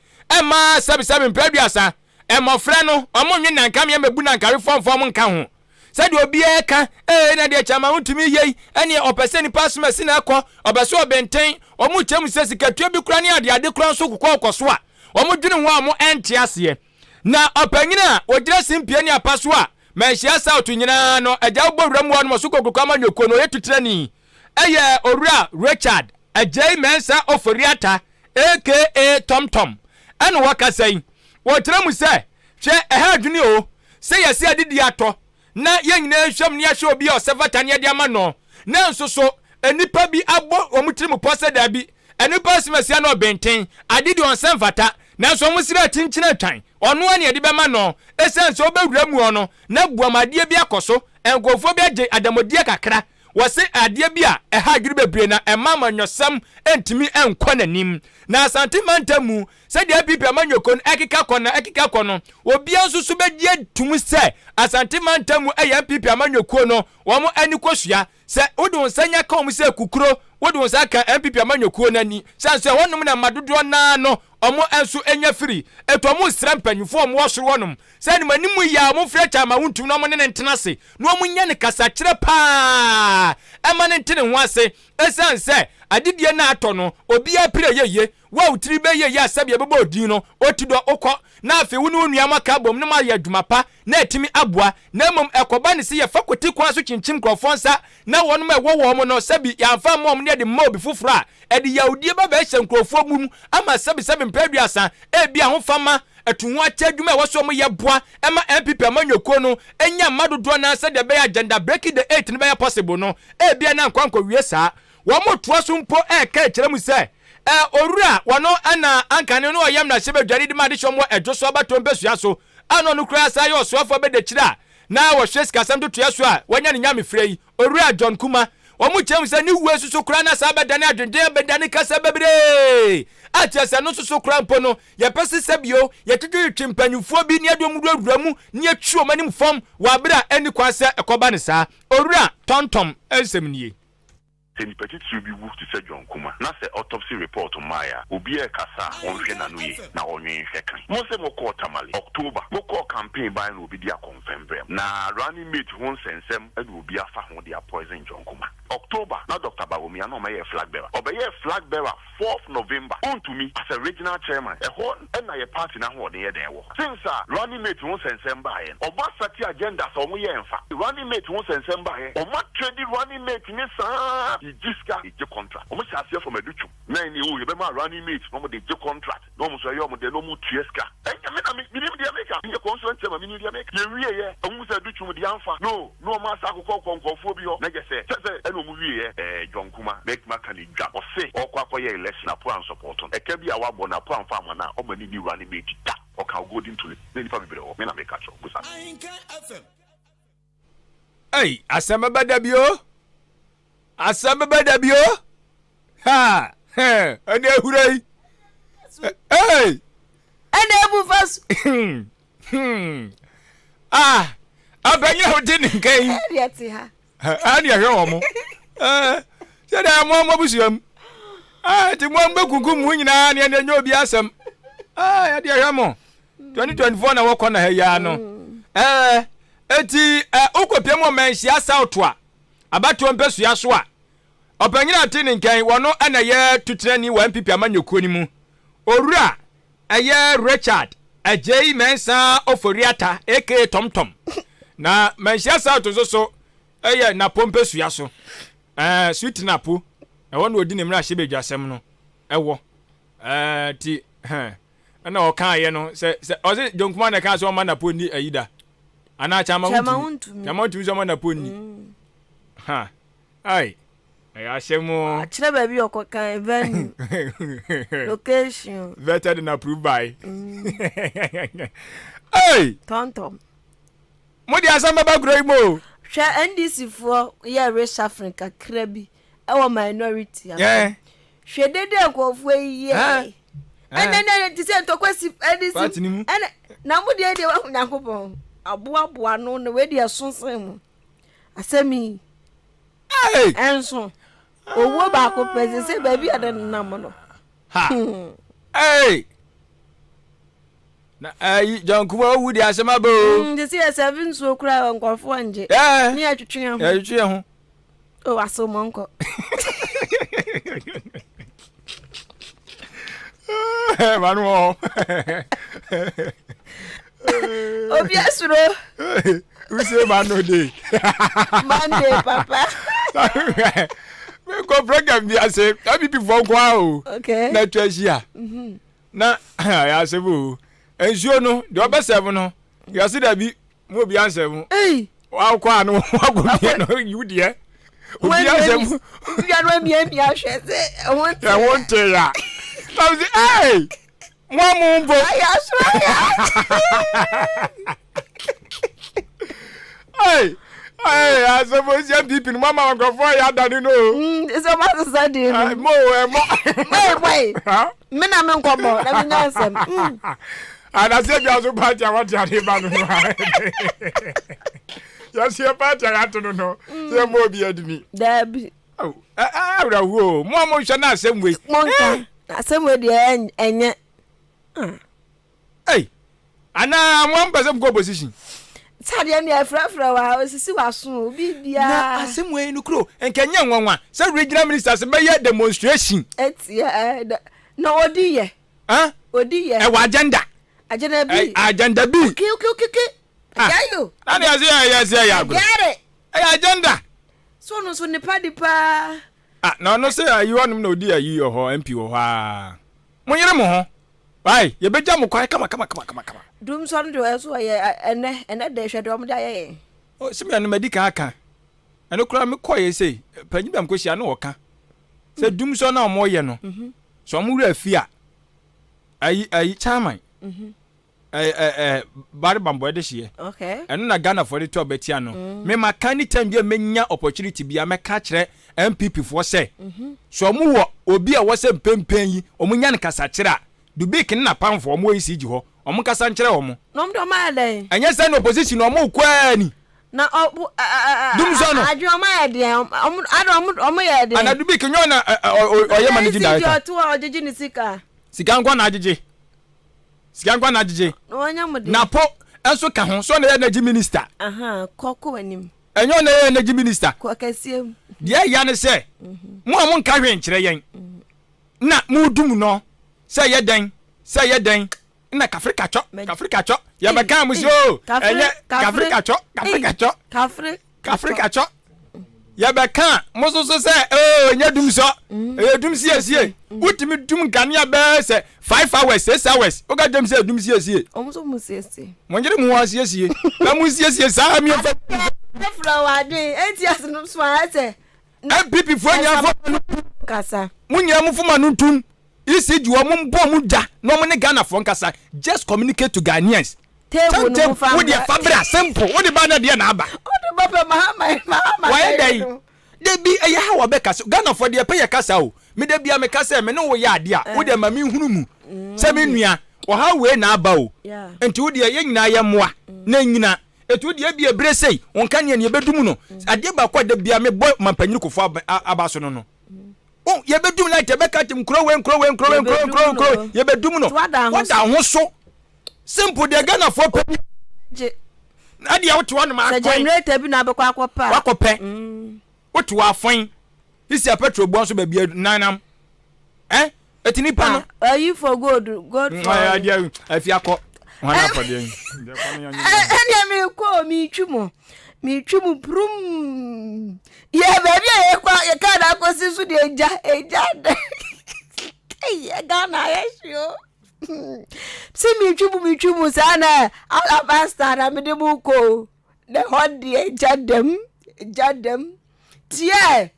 mma sɛbisɛbi mpɛ aduasa, mmɔfra no, wɔn nnwe nankameɛ mmɛbu nankawefoɔ mfa wɔn nka ho. Sɛdeɛ obiara ka, ee na deɛ Kyama wontumi yɛ yi, ɛneɛ ɔpɛ sɛ nipa asom asi na ɛkɔ, ɔpɛ sɛ ɔbenten, wɔn kyerɛ mu sɛ sikatua bi koraa ne adeade koraa nso kokɔ kɔ so a, wɔn dwene ho a wɔn ɛnte aseɛ. Na ɔpanyin a ɔgyina simpie ne apa so a Manhyia South nyinaa no agya wobɔ wura mu hɔ nom ɔso kokuroko amanyɔkuo no ɔyɛ tutirani ɛyɛ Owura Richard Agyei Mensah Ofori-Atta aka Tom Tom ɛna ɔkasa yi. Ɔkyerɛ mu sɛ Hwɛ, ɛha adwene o, sɛ yɛse adedi atɔ na yɛn nyinaa nhwɛm na yɛahwɛ obi a ɔsɛ fata na yɛde ama no, nanso so nnipa bi abɔ wɔn tirim pɔ sɛ dabi, nnipa asɛm na ɔbenten, ade deɛ ɔnsɛ mfata, nanso wɔn srɛ akyinkyin atwan, ɔno ara na yɛde bɛma no, esiane sɛ wobɛwura mu hɔ no na buam adeɛ bi akɔ so, nkurɔfoɔ bi agye adamudeɛ kakra, wɔse adeɛ bi a ɛha adwene bebree na ɛma amanyɔsɛm ntumi nkɔ n'anim. Na Asante mantam mu Sɛdeɛ NPP amanyɔkuo no ɛkeka kɔ na ɛkeka kɔ no, obiara nso so bɛgye atum sɛ Asante mantam mu ɛyɛ NPP amanyɔkuo no wɔn ani kɔsua. Sɛ wode wo nsa nya ka wɔn sɛ kukuro, wode wo nsa ka NPP amanyɔkuo no ani. Sane sɛ ɛhɔnom na mma dodoɔ no ara no wɔn nso nya firi. Ɛti wɔn resrɛ mpanyinfoɔ a wɔn wɔ soro hɔnom sɛ anim anim yi ara wɔn mfrɛ Chairman Wontumi na wɔn ne no ntena ase na wɔn nyɛ no kasakyerɛ paa ɛma no nte ne ho ase. Ɛsiane sɛ adedie no a atɔ no obiara pire yɛye. Wo a wo tiri bɛyɛ yie a sɛdeɛ yɛbɛbɔ wo din no, ɔti dɔ wokɔ, na afei wo ne wo nua moaka abom na moayɛ adwuma pa na atumi aboa, na mmom ɛkɔba no sɛ yɛfa kwati kwan so kyinkyim nkurɔfoɔ nsa na wɔnom a ɛwɔ wɔn no sɛbi yɛamfa amma wɔn na yɛde ma obi foforɔ a, ɛde yawdie ba bɛhyɛ nkurɔfoɔ mu ama sɛbi sɛbi mpɛ aduasa, ebia ahofama, atuhoakyɛ adwuma a ɛwɔ sɛ wɔyɛ boa ma NPP amanyɔkuo no nya mma dodoɔ no ara sɛdeɛ ɛbɛyɛ agenda breaking the eight no bɛyɛ possible no, ebia na ankɔ ankɔwie saa. Wɔtoa so mpo reka kyerɛ mu sɛ, Ɛ, owura, wɔno na anka ne no ɔyɛ mmarahyɛbadwani de ma adehyɛm wɔ Ɛdwo so abatoɔ mpasua so, a na ɔno koraa san yɛ ɔsoafoɔ abadiakyire a na wɔhwɛ sikasɛm ntotoeɛ so a wanya ne nyamefrɛ yi, Owura John Kumah. Wɔkyerɛ mu sɛ ne wuo nso so koraa na saa bɛdane adwendwen abɛdane kasa bebree a kyerɛ sɛ ɛno nso so koraa mpo no yɛpɛ se sɛ bio yɛtwetwetwe mpanyinfoɔ bi ne yɛde wɔn wurawura mu ne yɛtwi wɔn anim fam wɔ abere a ɛnni kwan sɛ ɛkɔba no saa. Owura Tɔntɔm nsɛm nie. Sɛ nipa titiriw bi wu te sɛ John Kumah na sɛ autopsy report mmae a, obiara rekasa a ɔnhwɛ n'ano yie na ɔnwen nhwɛ kan. Mo se mokɔɔ Tamale, October, mokɔɔ campaign bae na obi de akɔmfɛm brɛɛ mo. Na running mate ho nsɛnsɛm na obi afa ho de apoison John Kumah. October na Doctor Bawumia na ɔmɛyɛɛ flag bearer. Ɔbɛyɛɛ flag bearer fourth November. Ontumi, as a regional chairman, ɛhɔ na yɛ party no ahoɔden yɛ dɛn wɔ. Since a running mate ho nsɛnsɛm baeɛ no, ɔmo asɛte agenda sɛ ɔmo yɛ ɛnfa. Running mate ho nsɛnsɛm baeɛ, ɔmo atredi running mate ne saa de gye sika, de gye contract. Ɔmo hyɛ aseɛ from Adutwum na ɛneɛ oh yɛbɛma running mate na ɔmo de gye contract na ɔmo nso ɛyɛ ɔmo dɛ na ɔmo tua sika. Ɛnyɛ me na me menim deɛ meka, menyɛ constituent chairman menim deɛ meka. Yɛwieɛ, ɔmo hu sɛ Adutwum deɛ amfa, no. Na ɔmo asa akokɔ kɔ nkorɔfoɔ bi hɔ na gyɛsɛ kyɛsɛ ɛna ɔmo wieɛ ɛɛ John Kuma mɛtumi aka ne dwa ɔse ɔɔkɔ akɔyɛ election Apo ansɔpɔɔto no ɛka bi a wabɔ no Apo amfa amma no a ɔma no nni running mate da ɔka wo golden tulip na nipa bebree wɔ hɔ me na meka kyerɛ wo busa no. Ei, asɛm bɛba da bi o. Asɛm bɛba da bi o. Ha, hɛ, ɛne ahura yi. Ei. Ɛna ebu fa so. Hmm. Ah, abɛnyɛ a wode ne nka yi. Ɛne ɛte ha. Ɛne ɛhwɛ wɔn mo. Sɛ dɛ mo mo abusua mu. Ah, nti mo bɛkunkum mu nyinaa ne ɛne ɛnyɛ obi asɛm. Ah, yɛde ɛhwɛ mo. 2024 na wɔkɔ na ha yi ara no. Ɛɛ, eti ɛ wokɔpia mu ɔmanhyia South a, abatoɔ mpɛsua so a, ɔpanyin a ɔte ne nkan, wɔno ɛna ɛyɛ tutenani wɔ NPP amanyɔkuo no mu. Owura Ɛyɛ Richard Adjei Mensah Ofori-Atta aka Tom Tom. Na Manhyia South nso so yɛ Napo mpasua so. Ɛɛ Sweet Napo, ɛhɔ na ɔdi ne mmarahyɛbadwasɛm no ɛwɔ. Ɛɛ ti hɛn ɛna ɔkaeɛ no sɛ sɛ ɔse John Kumah na ɛkaa sɛ ɔma Napo nni ayi da. Anaa Kyama Kyama wontumi. wontumi. Kyama wontumi sɛ ɔma Napo nni. Ha. Ai. Ɛyɛ asɛm o. Akyerɛ baabi a ɔkɔ kan venue, location. Vetted and approved by. Hey! Tɔntɔm. Mo de asɛm bɛba kuro yi mu o. Hwɛ NDC foɔ yɛ reshuffling kakra bi ɛwɔ minority afɛ. Yeah. Hwɛ dede a nkurɔfoɔ yi yɛɛ. Ɛnɛ nɛ te sɛ ntɔkwa si NDC Party ni mu. Ɛnɛ na mo deɛ deɛ wahu Nyankopɔn aboaboa no na wei deɛ ɛso sen mo. Asɛm yi. Hey! Ɛnso owuo baako pɛ sɛ sɛ baabi a ne nam no. Ha! Hey! Na ayi John Kuma owu de asɛm aba o. Te sɛ yɛ sɛve nsuo koraa nkurɔfoɔ ngye. Ɛɛ. Ne yɛtwetwe yɛn ho. Yɛtwetwe yɛn ho. O asew mɔ nkɔ. Ma no wɔ hɔ. Obi asuro. Who say man no dey? Monday papa. Mekɔ program bi ase, ABP foɔ nko ara o. Okay. Na atwa ahyia. Na ɛyɛ asɛm o. Nsuo no, deɛ ɔbɛsɛm no, yɛse dabi, mo obi ansɛm. Ei. Wakɔ ano, wakɔ bia no, yiw deɛ. Obi ansɛm. Wia no amiamia hwɛ sɛ ɛho nte. Ɛho nte ya. Na mo se, ei, mo a mo mpo. Ayɛ aso ayɛ. Ei, ei, asɛm o, si MPP no, mo ama nkurɔfoɔ yɛ adane no o. Sɛ ɔmo asesa din no. Mo o, ɛmɔ. Moi moi. Me na me nkɔbɔ na me nya nsɛm. Anase bi aso party a wɔte ade ba no no. Yɛsi party a yɛato no no. Sɛ mo obi adini. Daabi. Awerɛhoɔ o. Mo a monhwɛ na asɛm wei. Monka. Asɛm wei deɛ ɛnyɛ. Ei! Anaa mo ampɛ sɛ mokɔ opposition? Sadeɛ no yɛfrɛfrɛ wa osisi w'aso obi biara. Na asɛm wei no kuro nka nyɛ nwanwa sɛ regional ministers bɛyɛ demonstration. Ɛtia ɛɛ na odi yɛ. Huh? Odi yɛ. Ɛwɔ agenda. Agenda bi. Agenda bi. Okay okay okay okay. Ah. Ayo. Na deɛ ɛsɛ yɛ yɛ sɛ yɛ agorɔ. Get it. Ɛyɛ agenda. So no so nipa di paa. Ah na ɔno sɛ ayi hɔnom na odi ayi wɔ hɔ MP wɔ hɔ aa. Mo nyere mo ho. Wai yɛbɛgya mo kwan kama kama kama kama kama. Dum sɔ no deɛ ɔyɛ so ɔyɛ ɛnɛ ɛnɛ de hwɛ deɛ ɔmo de ayɛ yɛn. Oh sɛ mia no madi kan aka ɛno koraa me kɔɔ yɛ sei panyin bi a mekɔ hyia no ɔka sɛ dum sɔ na ɔmo yɛ no sɛ ɔmo wura fi a ayi ayi chairman ɛɛ ɛɛ bare bambɔ ɛde hyeɛ ɛno na Ghana foɔ de to abɛtia no mm. me ma kan ne time bi a menya opportunity bi a mɛka kyerɛ NPP foɔ sɛ mhm. sɛ ɔmo wɔ obi a wɔsɛ mpempɛn yi ɔmo nya no kasakyerɛ a Dubik ne n'apamfoɔ ɔmo wɔ ECG hɔ ɔmo nkasa nkyerɛ ɔmo. Na ɔmo de ɔmo ayɛ dɛn? Ɛnyɛ sɛ na opposition ɔmo kɔ ara ni. Na ɔbo Dumsɔ no. Adwene ɔmo ayɛ deɛn? Ɔmo ada ɔmo ɔmo yɛ deɛn? Ana Dubik nyɛ ɔna ɔyɛ managing director. ECG ɔte hɔ ɔgyegye ne sika. Sika nko na agyegye. Sika nko na agyegye. Na wɔnyɛ mo deɛ. Napo nso ka ho. So ɔna yɛ energy minister. Aha kɔ kɔ w'anim. Ɛnyɛ ɔna yɛ energy minister. Kɔ kɛseɛ mu. Deɛ ɛya ne sɛ mo a mo nka hwee nkyerɛ yɛn na mo dum no sɛ ɛyɛ dɛn sɛ ɛyɛ dɛn na kafre katwɔ kafre katwɔ yɛbɛka mo sɛ o ɛnyɛ kafre katwɔ kafre katwɔ kafre katwɔ yɛbɛka mo nso so sɛ oo ɛnyɛ dum sɔ ɛyɛ dum siesie wotumi dum nkanea bɛɛ sɛ 5 hours 6 hours woka gyam sɛ dum siesie mo nyere mo ho asiesie na mo siesie saa mmiɛnfa npp foɔ nyinaa fo mo nyinaa mo foma no ntum ECG wɔn mbɔ wɔn gya na wɔn ne Ghana foɔ nkasa just communicate to Ghanaians. Table no mu fa wo deɛ fa bra simple wo de ba na deɛ na aba. Ɔde ba pɛ mahama mahama. Wɔyɛ dɛ yi debi ɛyɛ ha wɔbɛ kasa Ghana foɔ deɛ pɛ yɛ kasa o me de bia me kasa me ne wo yɛ adeɛ a wo deɛ ma me nhunu mu sɛ me nua ɔha wei na aba o nti wo deɛ yɛ nyinaa yɛ mmoa na nyina etu wo deɛ ebi ebire sei wɔn ka nea nea ebedu mu no adeɛ baako a de bia me bɔ mampanyini kofo aba so no no. Oh, yɛbɛdum light yɛbɛka kyɛm nkuro wei nkuro wei nkuro wei nkuro nkuro nkuro yɛbɛdum no wada ho so simple deɛ Ghanafoɔ pɛ gye na deɛ wote hɔ nom akwan sɛ generator bi na abɛkɔ akɔpɛ a wakɔpɛ mm. wote hɔ afɔn sisi a petrol boɔ nso baabi nanam ɛ eti nipa no. Ah, ayi for gold gold for. Ɛɛ adeɛ afi akɔ wɔn afɔdeɛ yi. Ɛnna mi kɔ mi twi mu mi twi mu purum. Yɛ baabi a yɛkɔ yɛ kaa na akɔsi so deɛ egya egya dɛ. Ɛyɛ Ghana ayɛ hye o. Si metwi mu metwi mu saa na alabaster na mede mu kɔ o. Na ɛhɔ deɛ gya dam gya dam. Tiɛ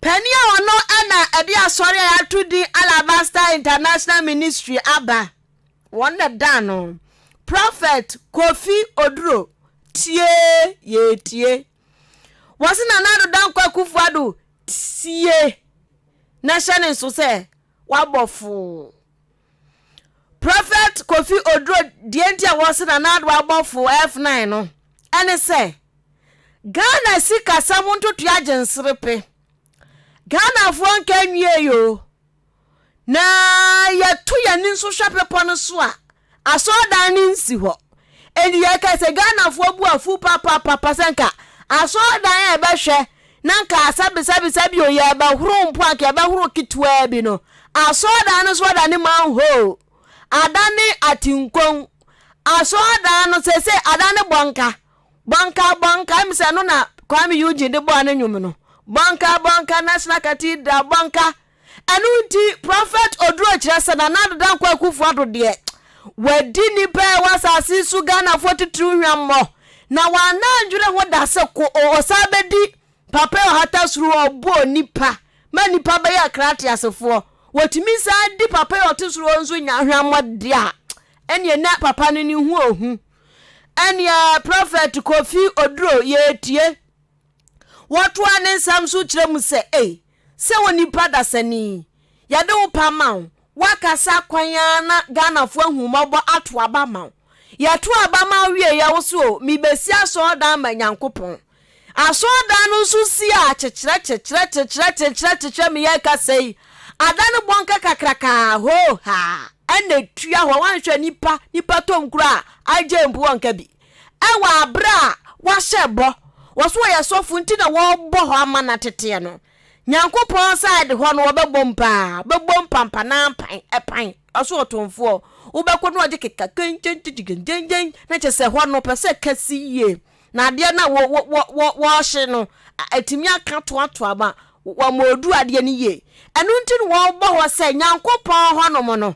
panin a ɔno na ɛde asɔre a yɛato din Alabaster International Ministry aba. Wɔn na da no. Prophet Kofi Oduro tie yɛtie. Wɔse Nana Addo Dankwa Akufo-Addo tie na hyɛ ne nso sɛ wabɔ foo. Prophet Kofi Oduro deɛ nti a wɔse Nana Addo abɔ foo F9 no ɛne sɛ Ghana sikasɛm ntotoe agye nserepe. Ghanafoɔ nka nwiei o. Na yɛto yɛn ani nso hwɛ bepɔ no so a, asɔredan no nsi hɔ. Enti yɛka sɛ Ghanafoɔ bu afu papapapa sɛ nka asɔredan a yɛbɛhwɛ na nka sɛbesɛbesɛbe o yɛbɛhoro mpo a nka yɛbɛhoro ketewaa bi no, asɔredan no nso adane manhole, adane atinkon. Asɔredan no seesei adane bɔnka. Bɔnka bɔnka, ɛmi sɛ ɛno na Kwame Eugene de bɔɔ ne nnwom no. Bɔnka bɔnka, National Cathedral, bɔnka. Ɛno nti Prɔfɛt Oduro kyerɛ sɛ Nana Addo Dankwa Akufo Addo deɛ, wadi nnipa a ɛwɔ asase yi so Ghanafoɔ titiriw hwammɔ, na wanna andwene ho da sɛ ko ɔsan bɛdi papa yi ɔhata soro hɔ ɔbɔ onipa ma nnipa bɛyɛ akra ateasefoɔ. Wɔtumi san di papa yi ɔte soro hɔ nso nya hwammɔ deɛ a, ɛneɛ na papa no ne ho ohu. Ɛneɛ Prɔfɛt Kofi Oduro yɛretie. Wɔtoa ne nsɛm so kyerɛ mu sɛ, Ei, sɛ onipa dasani, yɛde wo pa ma wo, woakasa kwan ara na Ghanafoɔ ahu wo mmɔbɔ ato aba ama wo. Yɛto aba ma wo wieeɛ wo so o, mebɛsi asɔredan ama Nyankopɔn. Asɔredan no nso si a, kyekyerɛ, kyekyerɛ, kyekyerɛ, kyekyerɛ, kyekyerɛ, meyɛ kasa yi, ada no bɔnka kakrakaa, hoo haa, ɛna ɛtua hɔ, woanhwɛ nipa, nipa tɔm koraa a, agye mpo ɔnka bi. Wɔ aber a wɔahyɛ bɔ, wɔ so wɔyɛ sɔfo ntsi na wɔrobɔ hɔ ama no atsetseɛ no, Nyankopɔn side hɔ no wɔbɛbɔ mu paa, bɛbɔ mu pampanampan, pan, ɔso ɔtomfoɔ, wobɛkɔ na ɔgye keka kɛnkyɛnkyɛnkyɛnkyɛnkyɛn, na kyerɛ sɛ hɔ no ɔpɛ sɛ ɛka si yie, na adeɛ no a wɔ wɔ wɔ wɔ wɔrehye no, atumi aka toatoa ma wɔama ɔdu adeɛ no yie. Ɛno nti na wɔrebɔ hɔ sɛ Nyankopɔn hɔnom no,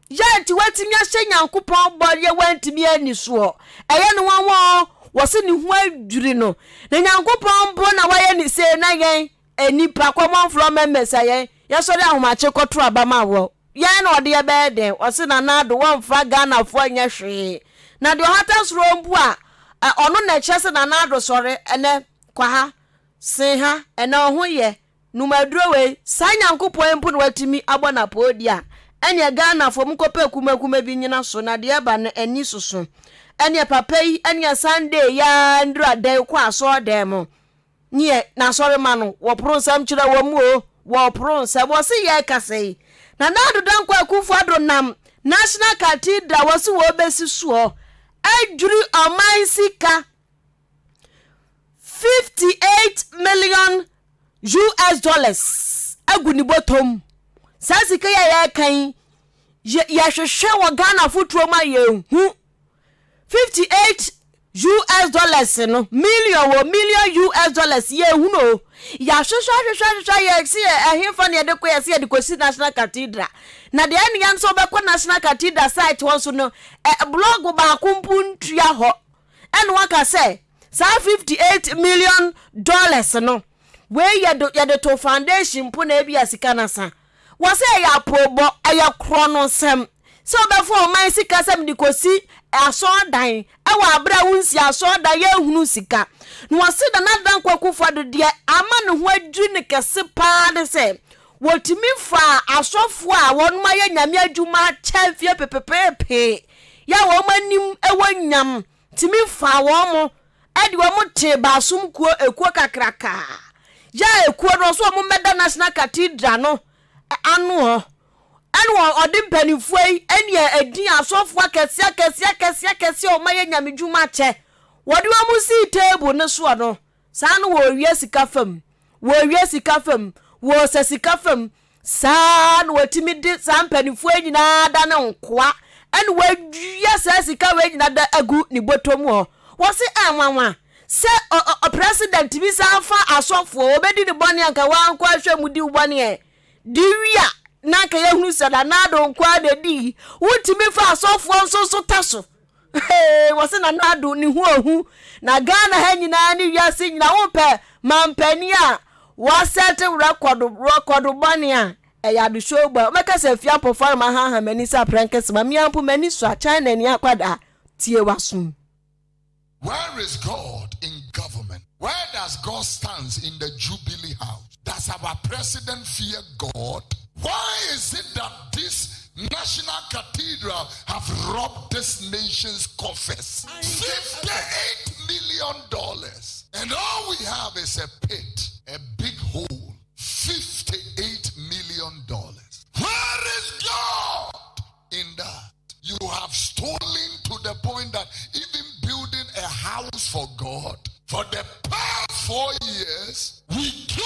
Yɛ nti watumi ahyɛ Nyankopɔn bɔ yɛ wantumi anni soɔ. Ɛyɛ no nwanwa oo, wɔse ne ho adwiri no. Na Nyankopɔn mpo na wayɛ ne sei na yɛn nnipa, common floor members a yɛn, yɛsɔre ahomakye kɔto aba ma wɔ. Yɛn na ɔde yɛ bɛyɛ dɛn? Ɔse Nana Addo wɔmfa Ghanafoɔ nyɛ hwee. Na deɛ ɔhata soro mpo a, ɔno na ɛkyerɛ sɛ Nana Addo sɔre ɛnɛ, kɔ ha, sen ha, ɛnɛ ɔho yɛ, Nom aduro wei, saa Nyankopɔn yi mpo na watumi abɔ no apoo di a, ɛneɛ Ghanafoɔ monkɔpɛ kumakuma bi nyina so na deɛ ɛba no ani soso. Ɛneɛ papa yi ɛneɛ Sunday yi ara nduru adɛn kɔ asɔɔdan mu neɛ n'asɔrema no wɔporo nsɛm kyerɛ wɔn o, wɔporo nsɛm wɔse yɛrekasa yi Nana Addo Dankwa Akufo Addo nam National Cathedral wɔse wɔbɛsi soɔ adwiri ɔman sika 58 million US dollars agu ne bɔtɔ mu. Saa sika yi a yɛreka yi, yɛhwehwɛ wɔ Ghana fotoɔ mu a yɛnhu. 58 US dollars no, million wɔ million US dollars yɛnhunu o. Yɛahwehwɛ ahwehwɛ ahwehwɛ yɛse ɛhefa na yɛde kɔ yɛse yɛde kɔsi National Cathedral. Na deɛ ɛne yɛn nso wobɛkɔ National Cathedral site hɔ nso no, blɔg baako mpo ntua hɔ. Ɛna waka sɛ saa 58 million dollars no wei yɛde yɛde to foundation mpo na ebia sika no asa. Wɔ sɛ ɛyɛ apoobɔ, ɛyɛ korɔnosɛm sɛ wobɛfa ɔman sika sɛ mede kɔsi asɔredan ɛwɔ abere a wonsi asɔredan yɛnhunu sika. Na wɔse Nana Dankwa Akufo-Addo deɛ ama ne ho adwiri no kɛse paa ne sɛ wɔtumi faa asɔfoɔ a wɔnom ayɛ Nyame adwuma akyɛ mfeɛ pepepeepee yɛ a wɔn anim wɔ nyam tumi faa wɔn de wɔn tee baasom kuo ekuo kakrakaa yɛ a ekuo no ɔso wɔn mmɛda National Cathedral no ano hɔ ɛna ɔde mpanimfoɔ yi ɛne ɛdin asɔfoɔ akɛseɛ akɛseɛ akɛseɛ akɛseɛ a wɔn ayɛ nyamedwuma akyɛ wɔde wɔn sii table no soɔ no Saa no wɔrewia sika fam, wɔrewia sika fam, wɔresa sika fam. Saa na wɔatumi de saa mpanimfoɔ yi nyinaa da ne nkoa ɛna wɔawia saa sika wei nyinaa da agu ne bɔtɔ mu hɔ. Wɔse ɛnwanwa sɛ ɔ ɔ president bi san fa asɔfoɔ wɔbɛdi ne bɔne anka wankɔ ahwɛ mu di wo bɔne ɛ de wia. na anka yɛhunu sɛ Nana Addo nko ara na ɛdii. Wontumi fa asɔfoɔ nso so ta so. Hey, wɔse Nana Addo ne ho ohu. Na Ghana ha nyinaa ne wiase nyinaa wopɛ mampanin a wasɛte rɛkɔdo rɛkɔdo bɔne a ɛyɛ Addo Showboy. Wobɛka sɛ afie ampɔfoɔ na mahaha m'ani sɛ aprɛnkɛse ma me ara mpo m'ani sɔ a China ni akwadaa tie w'asom. Where is God in government? Where does God stands in the Jubilee House? Does our president fear God? Why is it that this national cathedral have robbed this nation's coffers? $58 million. And all we have is a pit, a big hole. $58 million. Where is God in that? You have stolen to the point that even building a house for God for the past four years, we go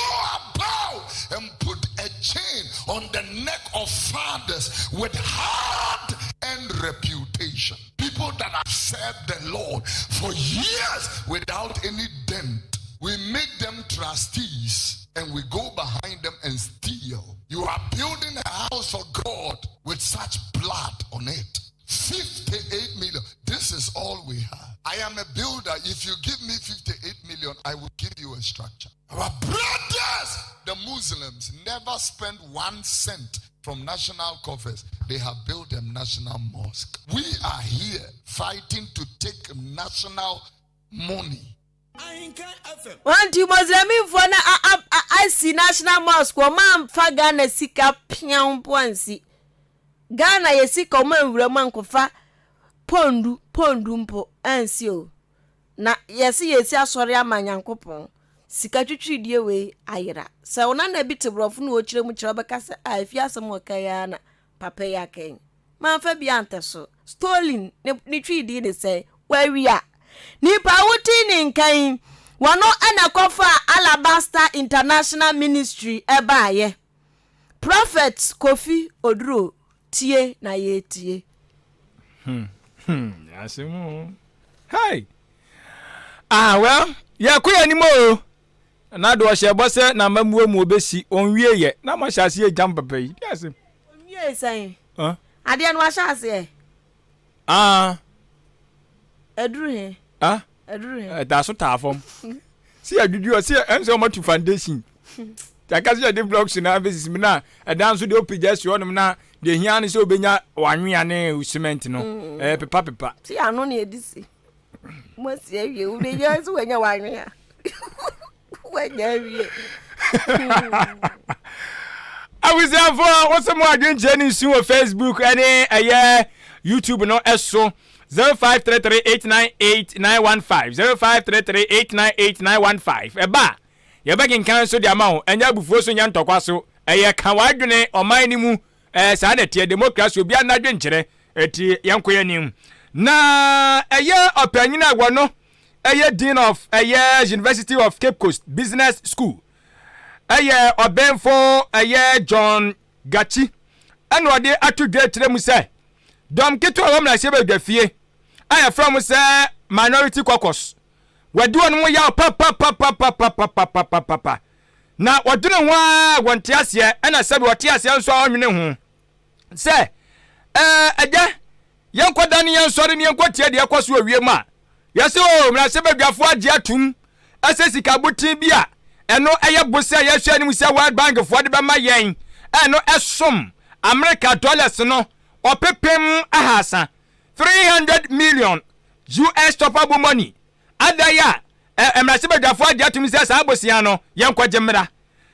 about and put a chain on the neck of fathers with hard and reputation. People that have served the Lord for years without any dent. We make them trustees and we go behind them and steal. You are building a house for God with such blood on it. 58 million. This is all we have. I am a builder. If you give me 58 million, I will give you a structure. Our brothers, the Muslims, never spend one cent from national coffers. They have built a national mosque. We are here fighting to take national money. Wɔn nti Muslimfoɔ no asi national mosque wɔn amfa Ghana sika piaw mpo ansi. Ghana yɛ sika wɔn anwura mu ankɔfa pondu pondu mpo ansi o. Na yɛsi yɛsi asɔre ama Nyankopɔn. Sika twitwiridie wei ayera. Sɛ wo nana bi te borɔfo na ɔkyerɛ mu kyerɛ wobɛka sɛ a efi asɛm ɔka yi ara na papa yi aka yi. Mamfa bi antɛ so. Stolen ne ne twi din ne sɛ wawia. Nipa a wote ne nka yi, wɔno na kɔfaa Alabaster International Ministry ɛbaayɛ. Prophet Kofi Oduro tie na yɛtie. Hmm, asɛm o. Hey! Ah, well, yɛkɔ yɛn anim o. Na de ɔhyɛ bɔ sɛ na amammuo mu obɛsi, ɔnwie yɛ. Na mo ahyɛ aseɛ gyam papa yi. Di asɛm. Ɔnwie sɛn? Huh? Adeɛ no wahyɛ aseɛ. Ah. Ɛduru he? Ah. Ɛduru he? Ɛda so taa fam. Si adwudwu ɔ si ɛm sɛ wɔatu foundation. Yɛaka sɛ yɛde blocks na abɛsisi mu na ɛdan nso deɛ wopagya si hɔnom na deɛ hia ne sɛ wobɛnya wanwea ne cement no mm. ɛyɛ pepa pepa. Si ano na yɛde si. Mo asi awie wobɛnya sɛ wanya wanwea. Wanya awie. Abusuafoɔ wosɛ mo adwenkyerɛ ne nsu wɔ Facebook ɛne ɛyɛ YouTube no ɛso 0533898915 0533898915 ɛba a yɛbɛkenkan nso de ama wo ɛnyɛ abufuo so nyɛ ntɔkwa so ɛyɛ ka w'adwene ɔman no mu ɛɛ saa na ɛteɛ democracy obiara n'adwenkyerɛ ɛti yɛnkɔ yɛn anim na ɛyɛ ɔpanyin a wɔno ɛyɛ Dean of ɛyɛ University of Cape Coast Business School ɛyɛ ɔbɛnfo ɛyɛ John Gachi ɛna ɔde ato dwa akyerɛ mu sɛ dɔm ketewa wɔ mmarahyɛbadwa fie a yɛfrɛ mo sɛ Minority Caucus wɔde wɔn mo yaw papapapapapapapapapa na wɔdwene ho a wɔnte aseɛ ɛna sɛbi wɔte aseɛ nso a ɔnwene ho sɛ ɛɛ ɛgya Yɛnkɔdane yɛn nsɔre na yɛnkɔtie deɛ ɛkɔ so wɔ wiem a yɛse o mmarahyɛbadwafoɔ agye atom sɛ sika boten bi a ɛno ɛyɛ bosea a yɛhwɛ anim sɛ World Bank foɔ de bɛma yɛn ɛno ɛsom Amerika dollars no ɔpepem ahaasa, 300 million US tɔpabo money, Adɛn a ɛ, mmarahyɛbadwafoɔ agye atom sɛ saa bosea no, yɛnkɔgye mmra?